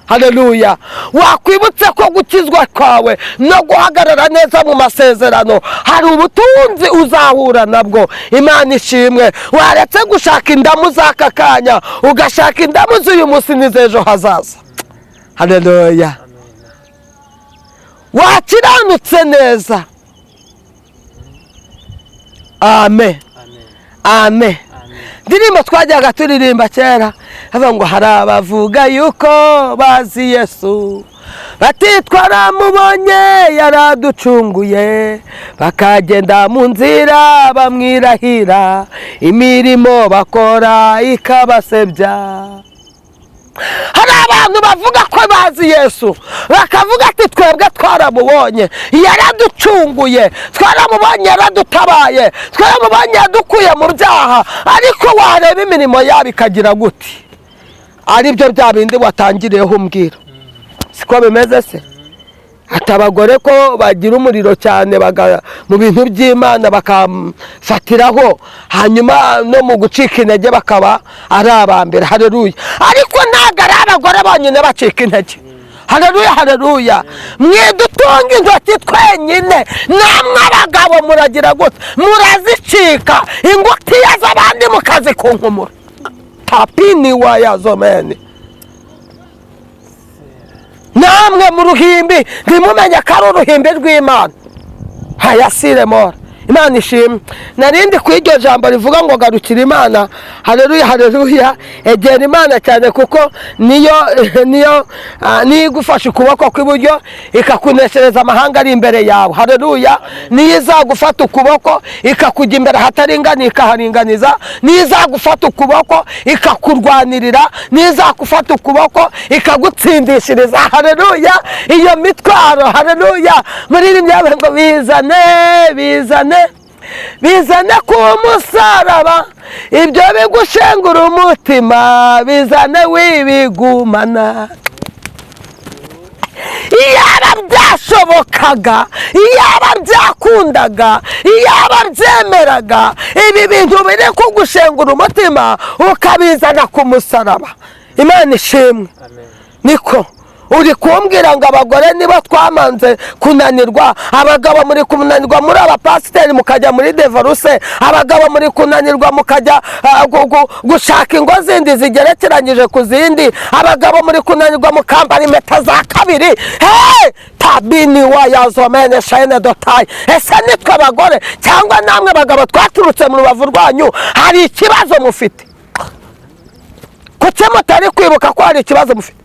S1: Haleluya. Wakwibutse ko gukizwa kwawe no guhagarara neza mu masezerano hari ubutunzi uzahura nabwo. Imana ishimwe. Waretse gushaka indamu z'aka kanya, ugashaka indamu z'uyu munsi n'iz'ejo hazaza. Haleluya. Wakiranutse neza. Amen. Amen. Ndirimbo twajyaga turirimba kera, havuga ngo hari abavuga yuko bazi Yesu, batitwara mubonye yaraducunguye, bakagenda mu nzira bamwirahira, imirimo bakora ikabasebya. Hari abantu bavuga ko bazi Yesu, bakavuga ati twebwe twaramubonye yaraducunguye, twaramubonye yaradutabaye, twaramubonye yadukuye mu byaha, ariko wareba imirimo yabo ikagira gute? Aribyo bya bindi watangiriyeho umbwira, siko bimeze se? Ati abagore ko bagira umuriro cyane mu bintu by'Imana bakafatiraho, hanyuma no mu gucika intege bakaba ari abambere. Haleluya. Ariko ntabwo ari abagore bonyine bacika intege. Haleluya, haleluya. Mwidutunga intoki twenyine, namwe abagabo muragira gute? Murazicika ingutiya z'abandi mukazikunkumura. Tapini wayazomene. Namwe mu ruhimbi ntimumenye ko ari uruhimbi rw'Imana. Hayasire mora. Imana ishimwe. Narindi ku iryo jambo rivuga ngo garukira Imana. Haleluya, haleluya. Egera Imana cyane, kuko niyo niyo niyo igufasha ukuboko kw'iburyo ikakuneshereza amahanga ari imbere yawe. Haleluya. Niyo izagufata ukuboko ikakujya imbere hataringaniye ikaharinganiza, niyo izagufata ukuboko ikakurwanirira, niyo izagufata ukuboko ikagutsindishiriza. Haleluya. Iyo mitwaro, haleluya, muri rimwe ngo bizane, bizane, bizane ku musaraba, ibyo bigushengura umutima, bizane wibigumana. Iyaba byashobokaga, iyaba byakundaga, iyaba byemeraga, ibi bintu biri kugushengura umutima ukabizana ku musaraba. Imana ishimwe. Niko uri kumbwira ngo abagore nibo twamanze kunanirwa, abagabo muri kunanirwa muri abapasiteri mukajya muri devaruse, abagabo muri kunanirwa mukajya gushaka ingo zindi zigerekeranyije ku zindi, abagabo muri kunanirwa mukambara impeta za kabiri. Hey! Tabini wayazomene shayene dotayi. Ese nitwe abagore cyangwa namwe abagabo twaturutse mu rubavu rwanyu hari ikibazo mufite? Kuki mutari kwibuka ko hari ikibazo mufite?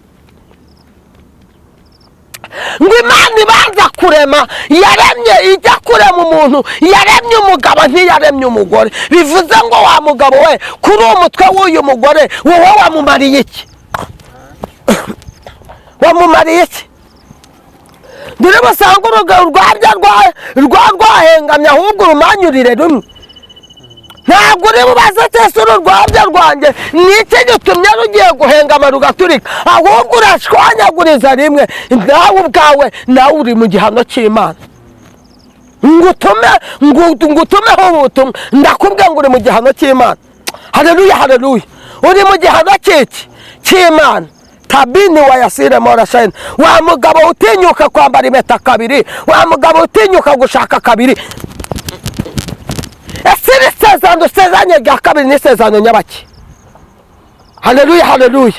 S1: Ngo Imana ibanza kurema, yaremye ijya kurema umuntu, yaremye umugabo ntiyaremye umugore. Bivuze ngo wa mugabo we, kuri umutwe w'uyu mugore wowe wamumariye iki? Wamumariye iki? Dore basanga urwabya rwahengamye, ahubwo urumanyurire rumwe. Ntabwo uri bubaze tese uru rwabya rwanjye niki gitumye rugiye guhengama rugaturika, ahubwo urashwanyaguriza rimwe. Nawe ubwawe nawe uri mu gihano cy'Imana. Ngutumeho ubutumwa, ndakubwiye ngo uri mu gihano cy'Imana. Haleluya, haleluya. Uri mu gihano cy'iki? Cy'Imana. Tabini wayasire mora shayine. Wa mugabo utinyuka kwambara impeta kabiri, wa mugabo utinyuka gushaka kabiri. Ese iri sezerano usezeranye rya kabiri ni isezerano nyabaki? Haleluya, haleluya.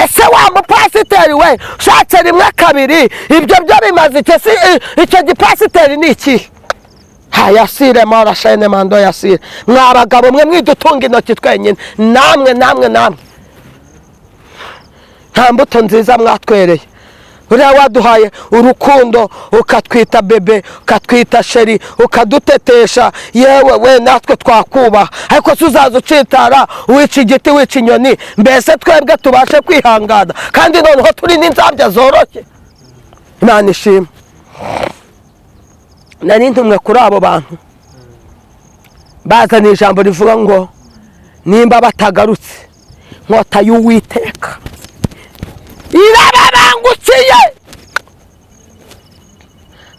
S1: Ese wa mupasiteri we ushatse rimwe kabiri, ibyo byo bimaze icyo? Si icyo gipasiteri ni iki? Hayasire mora shene mando yasire. Mwa bagabo mwe mwidutunga intoki twenyine, namwe namwe namwe nta mbuto nziza mwatwereye. Uriya waduhaye urukundo, ukatwita bébé, ukatwita chéri, ukadutetesha, yewe we, natwe twakubaha. Ariko se uzaza ucitara, wica igiti, wica inyoni, mbese twebwe tubashe kwihangana, kandi noneho turi n'inzabya zoroshye? Imana ishimwe. Nari ntumwe kuri abo bantu bazana ijambo rivuga ngo nimba batagarutse, inkota y'Uwiteka irababangukiye.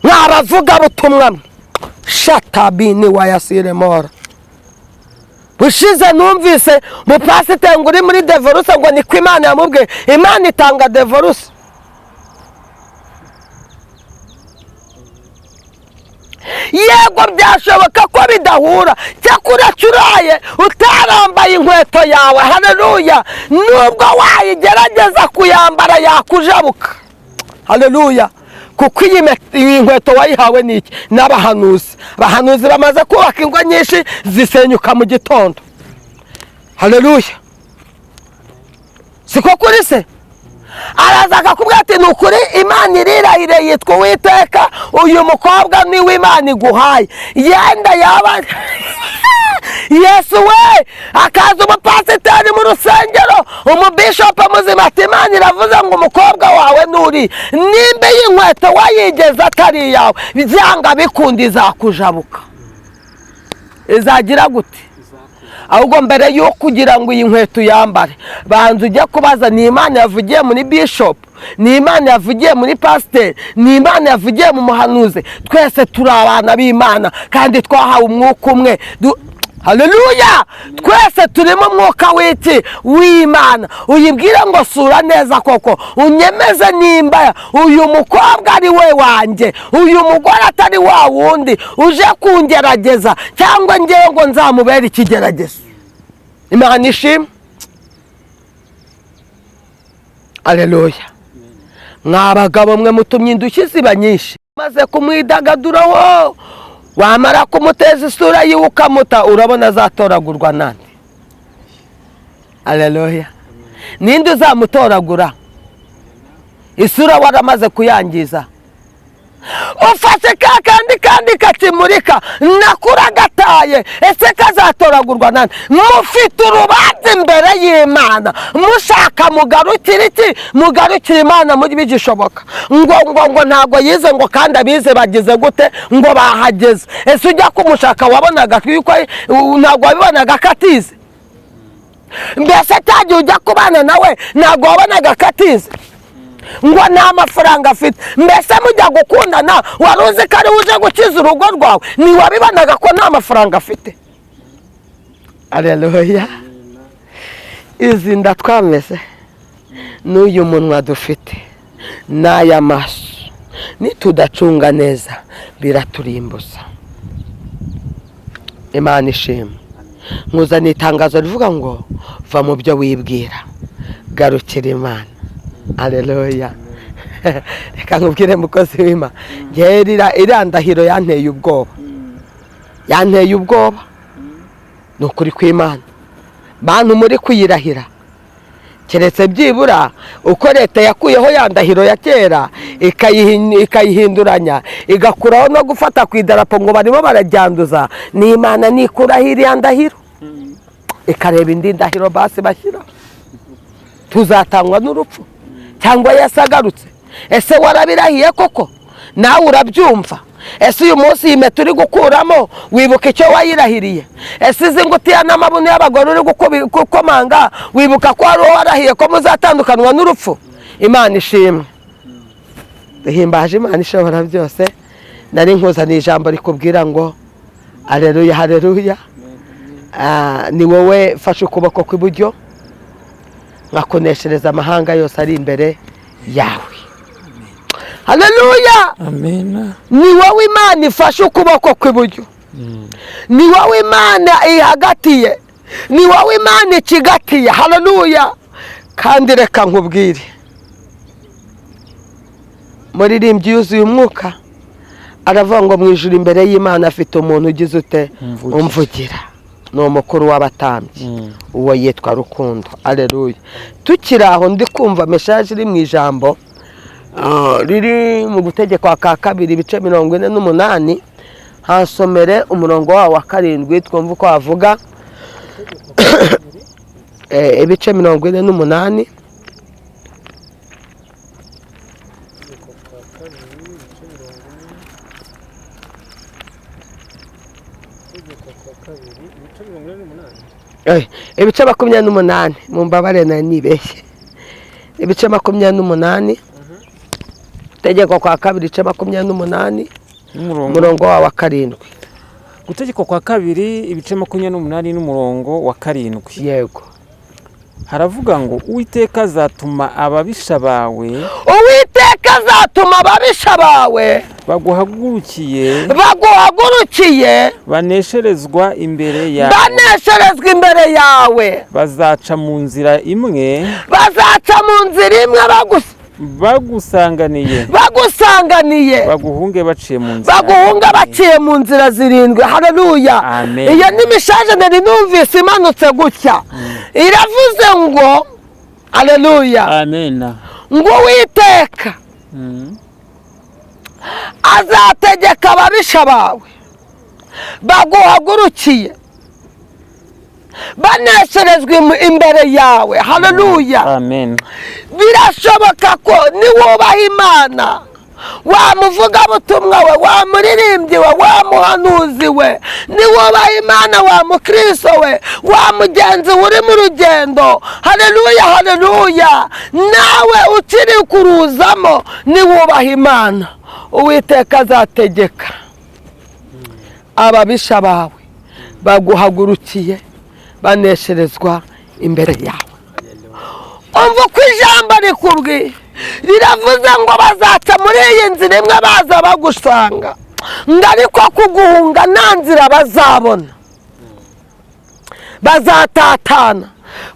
S1: Mwabavugabutumwa mwe, shatabini wayasire mora. Bushize numvise mupasiteri ngo uri muri divorce, ngo niko Imana yamubwiye. Imana itanga divorce? Yego, byashoboka ko bidahura, cyakora curaye utarambaye inkweto yawe, haleluya, nubwo wayigerageza kuyambara yakujabuka. Haleluya. Kuko iyi nkweto wayihawe n'iki? N'abahanuzi. Abahanuzi bamaze kubaka ingo nyinshi zisenyuka mu gitondo. Haleluya. Siko kuri se? Araza akakubwira ati: "Ni ukuri Imana irirahire, yitwa Uwiteka, uyu mukobwa niwe Imana iguhaye." Yenda yaba Yesu we, akaza umupasiteri mu rusengero, umubishopu muzima, ati: "Imana iravuze ngo umukobwa wawe nuri." Nimba iyi nkweto wayigeze atari iyawe, byanga bikunda izakujabuka. Izagira gute? Ahubwo mbere yo kugira ngo iyi nkweto uyambare, banza ujye kubaza: ni Imana yavugiye muri bishop, ni Imana yavugiye muri pasiteri, ni Imana yavugiye mu muhanuzi? Twese turi abana b'Imana kandi twahawe umwuka umwe. Haleluya. Twese turimo umwuka w'iki? W'Imana. Uyibwire ngo: "Sura neza koko, unyemeze nimba uyu mukobwa ari we wanjye, uyu mugore atari wa wundi uje kungerageza, cyangwa ngewe ngo nzamubere ikigeragezo." Imana ishimwe. Aleluya. Mwa bagabo mwe, mutumye indushyi ziba nyinshi. Maze kumwidagaduraho, wamara kumuteza isura yiwe ukamuta, urabona azatoragurwa nande? Aleluya. Ninde uzamutoragura isura waramaze kuyangiza? Ufashe ka kandi kandi kakimurika nakura gataye, ese kazatoragurwa nande? Mufite urubanza imbere y'Imana. Mushaka mugarukire iki? Mugarukire Imana muri bigishoboka. Ngo ntabwo yize, ngo kandi abize bagize gute? Ngo bahageze. Ese ujya kumushaka wabonaga yuko ntabwo wabibonaga ko atize? Mbese cyagihe ujya kubana nawe ntabwo wabonaga ko atize? Ngo nta mafaranga afite. Mbese mujya gukundana wari uzi ko ari uje gukiza urugo rwawe? Ntiwabibonaga ko nta mafaranga afite? Aleluya. Izi nda twameze n'uyu munwa dufite n'aya maso, nitudacunga neza biraturimbuza. Imana ishimwe. Nkuzaniye itangazo rivuga ngo va mu byo wibwira, garukira Imana. Aleluya. Reka nkubwire, mukozi w'Imana, ngewe iriya ndahiro yanteye ubwoba, yanteye ubwoba, ni ukuri kw'Imana. Bantu muri kuyirahira, keretse byibura uko leta yakuyeho ya ndahiro ya kera, ikayihinduranya, igakuraho no gufata ku idarapo ngo barimo barajyanduza. Ni Imana nikuraho iriya ndahiro, ikareba indi ndahiro basi bashyiraho, tuzatangwa n'urupfu cyangwa Yesu agarutse. Ese warabirahiye koko? Nawe urabyumva? Ese uyu munsi iyi mpeta uri gukuramo wibuka icyo wayirahiriye? Ese izi ngutiya n'amabuno y'abagore uri gukomanga, wibuka ko wari warahiye ko muzatandukanwa n'urupfu? Imana ishimwe. Duhimbaje Imana ishobora byose. Nari nkuzaniye ijambo rikubwira ngo aleluya, haleluya. Ni wowe fashe ukuboko kw'iburyo, nkakuneshereza amahanga yose ari imbere yawe. Haleluya.
S2: Amena.
S1: Ni wowe Imana ifashe ukuboko kw'iburyo, ni wowe Imana ihagatiye, ni wowe Imana ikigatiye. Haleluya. Kandi reka nkubwire, muririmbyi yuzuye umwuka aravuga ngo mu ijuru imbere y'Imana afite umuntu ugize ute? Umvugira. Ni umukuru w'abatambyi, uwo yitwa Rukundo. Aleluya. Tukiri aho ndi kumva message iri mu ijambo riri mu gutegekwa kwa kabiri ibice 48, hasomere umurongo wawo wa 7 twumva uko avuga. Ibice 48. Ibice 28, mumbabare na nibeshye. Ibice 28, Gutegekwa kwa kabiri ibice 28, umurongo wa 7.
S2: Gutegekwa kwa kabiri ibice 28 n'umurongo wa 7.
S1: Yego.
S2: Haravuga ngo Uwiteka azatuma ababisha bawe,
S1: Uwiteka azatuma ababisha bawe
S2: baguhagurukiye, banesherezwa imbere yawe,
S1: banesherezwa imbere yawe.
S2: Bazaca mu nzira imwe,
S1: bazaca mu nzira imwe
S2: bagusanganiye, baguhunge baciye mu nzira,
S1: baguhunga baciye mu nzira 7. Haleluya. Iyo ni message nari numvise imanutse gutya, iravuze ngo haleluya,
S2: amen,
S1: ngo Uwiteka azategeka ababisha bawe baguhagurukiye, banesherezwa imbere yawe. Haleluya,
S2: amen.
S1: Birashoboka ko niwubaha Imana, wa muvugabutumwa we, wa muririmbyi we, wa muhanuzi we, niwubaha Imana, wa mukristo we, wa mugenzi uri mu rugendo, haleluya, haleluya, nawe ukiri kuruzamo, niwubaha Imana, Uwiteka azategeka ababisha bawe baguhagurukiye, banesherezwa imbere yawe. Umva uko ijambo rikubwiye, riravuze ngo bazaca muri iyi nzira imwe baza bagusanga, ngo ariko kuguhunga nta nzira bazabona, bazatatana,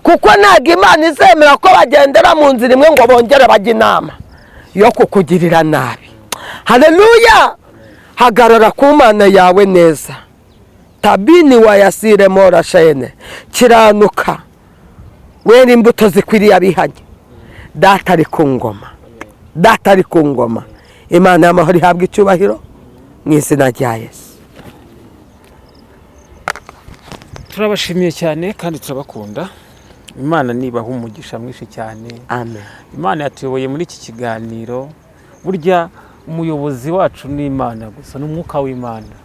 S1: kuko ntabwo Imana izemera ko bagendera mu nzira imwe ngo bongere bajye inama yo kukugirira nabi. Haleluya. Hagarara ku Mana yawe neza. Tabini wayasire mora shene, kiranuka wera imbuto zikwiriye abihanye. Data ari ku ngoma, Data ari ku ngoma. Imana y'amahoro ihabwa icyubahiro mu izina rya Yesu.
S2: Turabashimiye cyane kandi turabakunda. Imana nibaha umugisha mwinshi cyane.
S1: Amen.
S2: Imana yatuyoboye muri iki kiganiro. Burya umuyobozi wacu ni Imana gusa, ni umwuka w'Imana.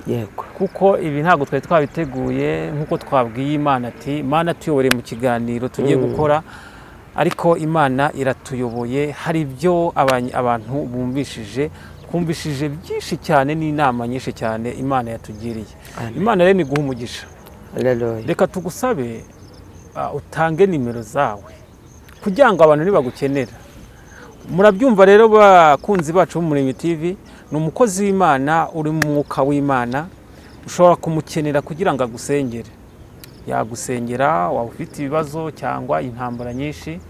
S1: Yego.
S2: Kuko ibi ntabwo twari twabiteguye nkuko twabwiye Imana ati Imana tuyoboreye mu kiganiro tugiye gukora, ariko Imana iratuyoboye. Hari ibyo abantu bumvishije, twumvishije byinshi cyane n'inama nyinshi cyane Imana yatugiriye. Imana rero iguha umugisha.
S1: Haleluya.
S2: Reka tugusabe utange nimero zawe kugira ngo abantu nibagukenera. Murabyumva rero bakunzi bacu b'Umuremyi TV, ni umukozi w'Imana uri mu mwuka w'Imana, ushobora kumukenera kugira ngo agusengere. Yagusengera waba ufite ibibazo cyangwa intambara nyinshi,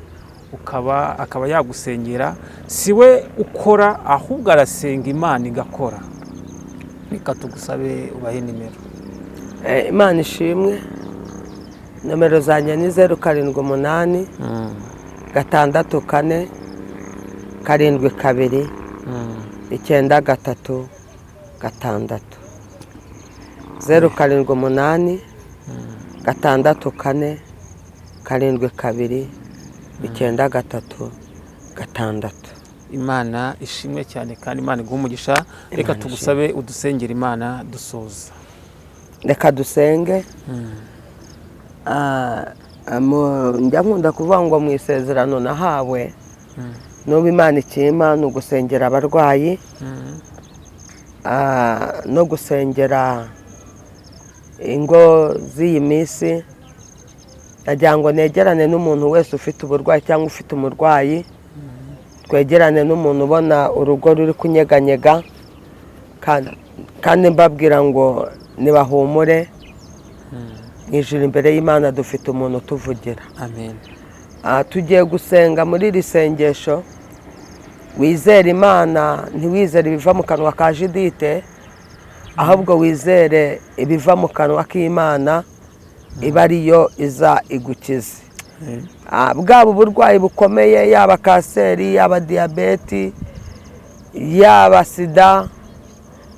S2: akaba yagusengera. Si we ukora, ahubwo arasenga Imana igakora. Reka tugusabe ubahe nimero.
S1: Imana ishimwe. Nomero zanjye ni 0 7 8 6 4 7 2 9 3 6. 0 7 8 6 4 7 2 9 3 6.
S2: Imana ishimwe cyane kandi Imana iguhe umugisha. Reka tugusabe udusengere Imana dusoza.
S1: Reka dusenge. Njya nkunda kuvuga ngo mu isezerano nahawe, n'ubu Imana ikimpa ni ugusengera abarwayi, no gusengera ingo z'iyi minsi. Nagira ngo negerane n'umuntu wese ufite uburwayi cyangwa ufite umurwayi, twegerane n'umuntu ubona urugo ruri kunyeganyega, kandi mbabwira ngo nibahumure, mu ijuru imbere y'Imana dufite umuntu utuvugira.
S2: Amen.
S1: Tugiye gusenga muri iri sengesho. Wizere Imana, ntiwizere ibiva mu kanwa ka Judite, ahubwo wizere ibiva mu kanwa k'Imana, iba ariyo iza igukize. Bwaba uburwayi bukomeye, yaba kanseri, yaba diyabeti, yaba sida,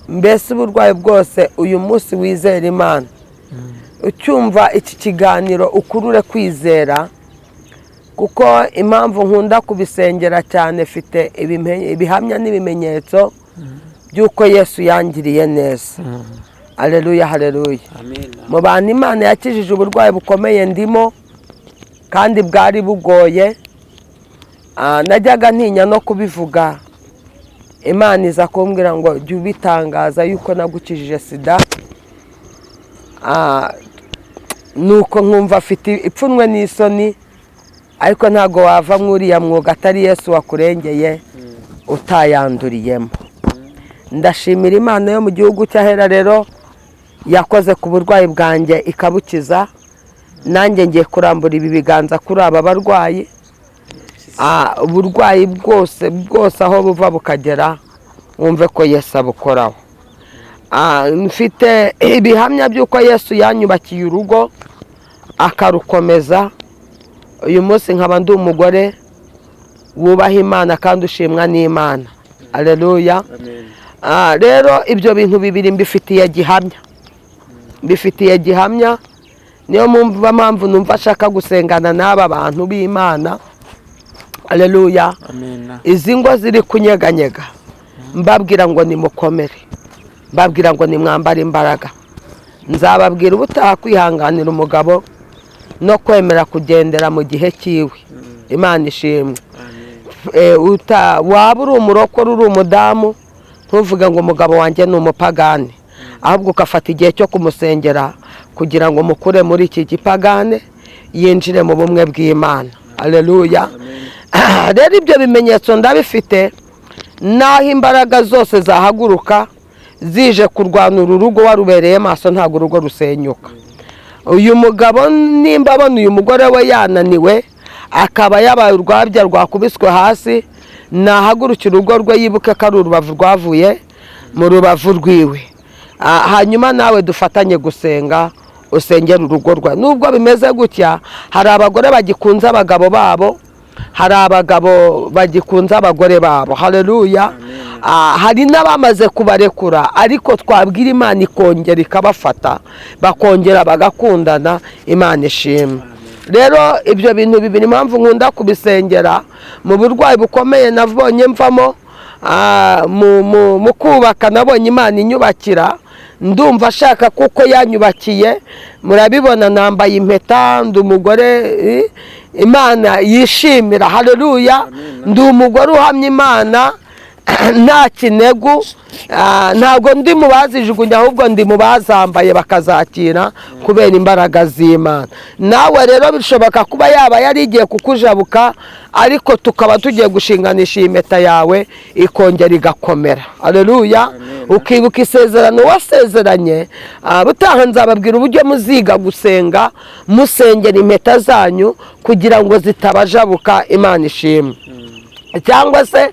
S1: mbese uburwayi bwose, uyu munsi wizere Imana. Ucyumva iki kiganiro ukurure kwizera, kuko impamvu nkunda kubisengera cyane, mfite ibihamya n'ibimenyetso by'uko Yesu yangiriye neza. Aleluya, haleluya.
S2: Amen.
S1: Mu bantu Imana yakijije uburwayi bukomeye ndimo, kandi bwari bugoye. Najyaga ntinya no kubivuga. Imana iza kumbwira ngo jya ubitangaza yuko nagukijije sida. Nuko nkumva afite ipfunwe n'isoni, ariko ntabwo wava mw'uriya mwuga atari Yesu wakurengeye utayanduriyemo. Ndashimira Imana yo mu gihugu cy'ahera rero yakoze ku burwayi bwanjye ikabukiza. Nanjye ngiye kurambura ibi biganza kuri aba barwayi. Uburwayi bwose bwose aho buva bukagera, wumve ko Yesu abukoraho. Mfite ibihamya by'uko Yesu yanyubakiye urugo akarukomeza. Uyu munsi nkaba ndi umugore wubaha Imana kandi ushimwa n'Imana. Aleluya.
S2: Amen.
S1: Rero ibyo bintu bibiri mbifitiye gihamya, mbifitiye gihamya. Niyo mpamvu numva ashaka gusengana n'aba bantu b'Imana. Aleluya.
S2: Amen.
S1: Izi ngo ziri kunyeganyega, mbabwira ngo nimukomere, mbabwira ngo nimwambare imbaraga. Nzababwira ubutaha kwihanganira umugabo no kwemera kugendera mu gihe cyiwe. Imana ishimwe.
S2: Amen.
S1: Waba uri umurokore, uri umudamu, ntuvuge ngo umugabo wanjye ni umupagani, ahubwo ugafata igihe cyo kumusengera kugira ngo mukure muri iki gipagane yinjire mu bumwe bw'Imana. Aleluya. Rero ibyo bimenyetso ndabifite, naho imbaraga zose zahaguruka zije kurwana uru rugo warubereye maso, ntabwo urugo rusenyuka. Uyu mugabo nimba abona uyu mugore we yananiwe, akaba yabaye urwabya rwakubiswe hasi, nahagurukira urugo rwe, yibuke ko ari urubavu rwavuye mu rubavu rwiwe. Hanyuma nawe dufatanye gusenga, usengera urugo rwawe. Nubwo bimeze gutya, hari abagore bagikunze abagabo babo, hari abagabo bagikunze abagore babo. Haleluya. Hari n'abamaze kubarekura, ariko twabwira Imana ikongera ikabafata, bakongera bagakundana. Imana ishimwe. Rero ibyo bintu bibiri impamvu nkunda kubisengera, mu burwayi bukomeye nabonye mvamo, mu kubaka nabonye Imana inyubakira, ndumva ashaka kuko yanyubakiye. Murabibona nambaye impeta, ndi umugore Imana yishimira. Haleluya. Ndi umugore uhamya Imana nta kinegu. Ntabwo ndi mu bazijugunya, ahubwo ndi mu bazambaye bakazakira kubera imbaraga z'Imana. Nawe rero bishoboka kuba yaba yari igiye kukujabuka, ariko tukaba tugiye gushinganisha iyi mpeta yawe ikongera igakomera. Haleluya. Ukibuka isezerano wasezeranye. Butaha nzababwira uburyo muziga gusenga musengera impeta zanyu kugira ngo zitabajabuka. Imana ishimwe. Cyangwa se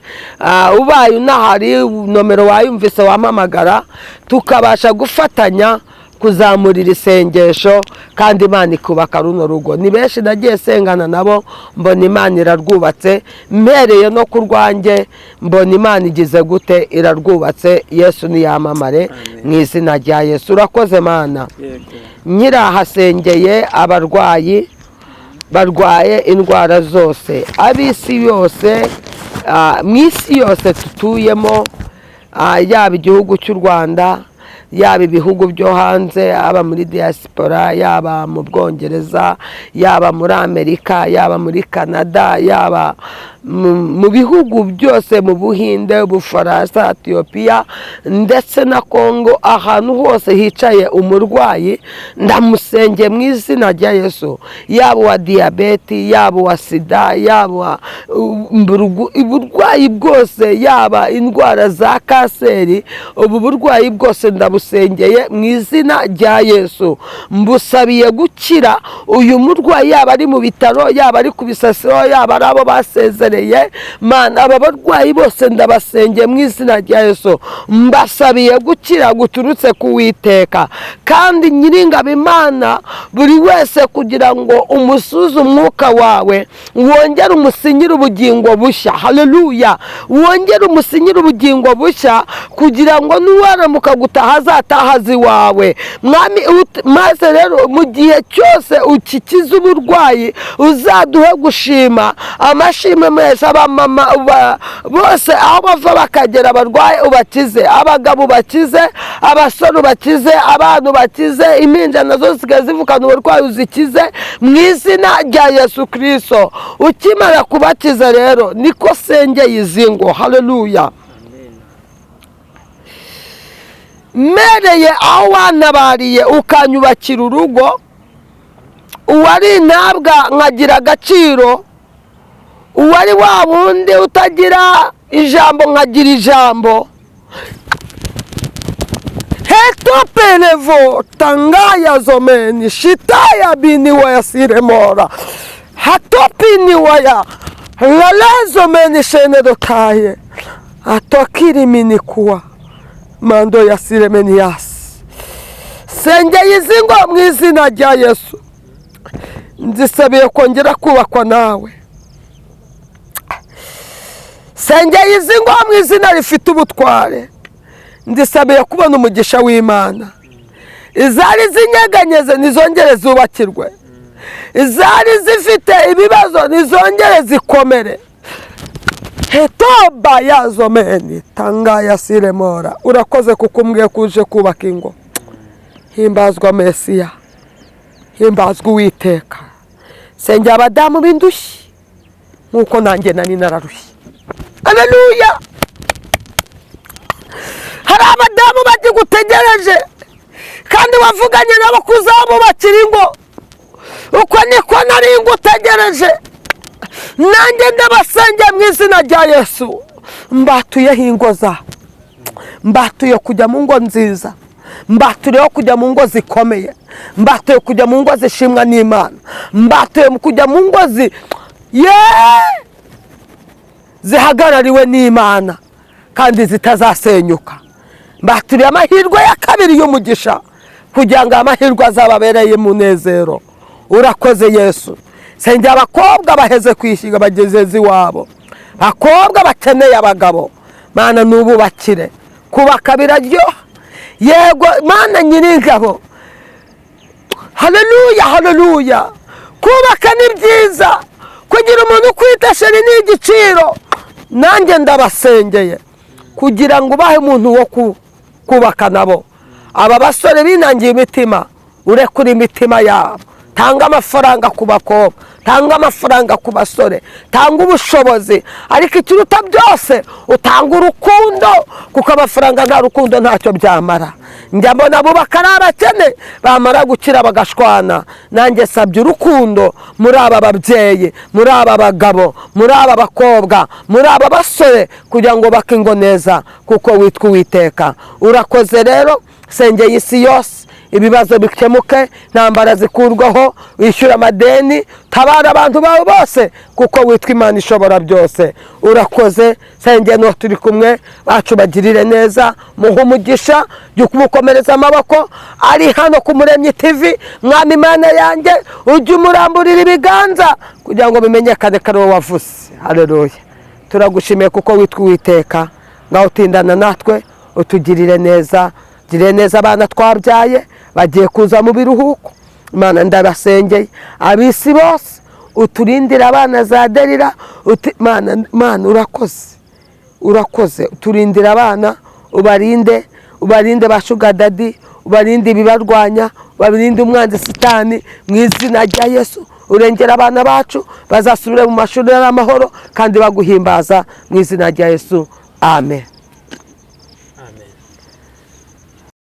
S1: ubaye unahari, nomero wayumvise, wampamagara tukabasha gufatanya kuzamurira isengesho, kandi Imana ikubaka runo rugo. Ni benshi nagiye sengana nabo, mbona Imana irarwubatse. Mpereye no ku rwanjye, mbona Imana igize gute, irarwubatse. Yesu niyamamare mu izina rya Yesu. Urakoze Mana.
S2: Yego.
S1: Nyirahasengeye abarwayi barwaye indwara zose, ab'isi yose, mu isi yose tutuyemo, yaba igihugu cy'u Rwanda, yaba ibihugu byo hanze, yaba muri diaspora, yaba mu Bwongereza, yaba muri Amerika, yaba muri Canada, yaba Mu bihugu byose, mu Buhinde, Ubufaransa, Etiyopiya ndetse na Kongo, ahantu hose hicaye umurwayi ndamusengeye mu izina rya Yesu, yaba uwa diyabeti, yaba uwa sida, yaba uburwayi bwose, yaba indwara za kanseri, ubu burwayi bwose ndabusengeye mu izina rya Yesu, mbusabiye gukira. Uyu murwayi yaba ari mu bitaro, yaba ari ku bisasiro, yaba ari abo basezereye, Mana, aba barwayi bose ndabasengeye mu izina rya Yesu, mbasabiye gukira guturutse ku Uwiteka. Kandi Nyiringabo Imana, buri wese kugira ngo umusuze umwuka wawe, wongere umusinyire ubugingo bushya. Haleluya! Wongere umusinyire ubugingo bushya kugira ngo nuwaramuka gutaha azatahaze iwawe, Mwami. Maze rero mu gihe cyose ukikiza uburwayi, uzaduhe gushima amashimwe mwese. Abamama bose aho bava bakagera barwaye ubakize, abagabo ubakize, abasore ubakize, abana ubakize, impinja nazo zisigaye zivukana uburwayi uzikize mu izina rya Yesu Kirisito. Ukimara kubakiza rero, niko sengeye izi ngo, haleluya, mereye aho wantabariye ukanyubakira urugo, uwari intabwa nkagira agaciro, uwari wa wundi utagira ijambo nkagira ijambo. Hetoperevo tangaya zomeni shitaya bini waya siremora hatopini waya lalezomeni shenedotaye atokirimini kuwa mando ya siremeniyasi. Sengeye izi ngo mu izina rya Yesu, nzisabiye kongera kubakwa nawe. Sengeye izi ngo mu izina rifite ubutware, ndisabiye kubona umugisha w'Imana. Izari zinyeganyeze nizongere zubakirwe, izari zifite ibibazo nizongere zikomere. Hetoba yazomeni tangaya siremora. Urakoze kuko umbwiye ko uje kubaka ingo. Himbazwa Mesiya, himbazwa Uwiteka. Sengera abadamu b'indushyi nk'uko nanjye nari nararushye. Haleluya! Hari abadamu bagigutegereje kandi wavuganye nabo kuzabubakira ingo. Uko niko nari ngutegereje, nanjye ndabasengeye mu izina rya Yesu. Mbatuyeho ingo zabo, mbatuye kujya mu ngo nziza, mbatuyeho kujya mu ngo zikomeye, mbatuye kujya mu ngo zishimwa n'Imana, mbatuye kujya mu ngo zihagarariwe n'Imana kandi zitazasenyuka. Mbaturiye amahirwe ya kabiri y'umugisha kugira ngo amahirwe azababereye umunezero. Urakoze Yesu. Sengera abakobwa baheze kwishyinga bageze iwabo, abakobwa bakeneye abagabo, Mana n'ububakire. Kubaka biraryoha, yego Mana Nyiringabo. Haleluya, haleluya! Kubaka ni byiza, kugira umuntu ukwita chéri ni igiciro. Nanjye ndabasengeye kugira ngo ubahe umuntu wo kubaka nabo. Aba basore binangiye imitima, urekure imitima yabo. Tanga amafaranga ku bakobwa, tanga amafaranga ku basore, tanga ubushobozi, ariko ikiruta byose utanga urukundo, kuko amafaranga nta rukundo ntacyo byamara. Njya mbona bubaka ari abakene, bamara gukira bagashwana. Nanjye sabye urukundo muri aba babyeyi, muri aba bagabo, muri aba bakobwa, muri aba basore, kugira ngo bake ingo neza, kuko witwa Uwiteka. Urakoze rero. Sengeye isi yose, ibibazo bikemuke, intambara zikurwaho, wishyura amadeni, tabara abantu bawe bose, kuko witwa Imana ishobora byose. Urakoze. Sengeye n'uwo turi kumwe bacu, bagirire neza, muhe umugisha, jya kumukomereza amaboko. Ari hano ku Muremyi TV, Mwami Imana yanjye, ujye umuramburira ibiganza kugira ngo bimenyekane ko ari wowe wavuze. Haleluya! Turagushimiye kuko witwa Uwiteka. Ngaho utindana natwe, utugirire neza, girire neza abana twabyaye bagiye kuza mu biruhuko. Imana, ndabasengeye abisi bose, uturindire abana za derira. Mana, Mana, urakoze, urakoze. Uturindire abana, ubarinde, ubarinde ba sugar daddy. Ubarinde ibibarwanya, ubarinde umwanzi Sitani mu izina rya Yesu. Urengera abana bacu, bazasubire mu mashuri ari amahoro kandi baguhimbaza mu izina rya Yesu. Amen.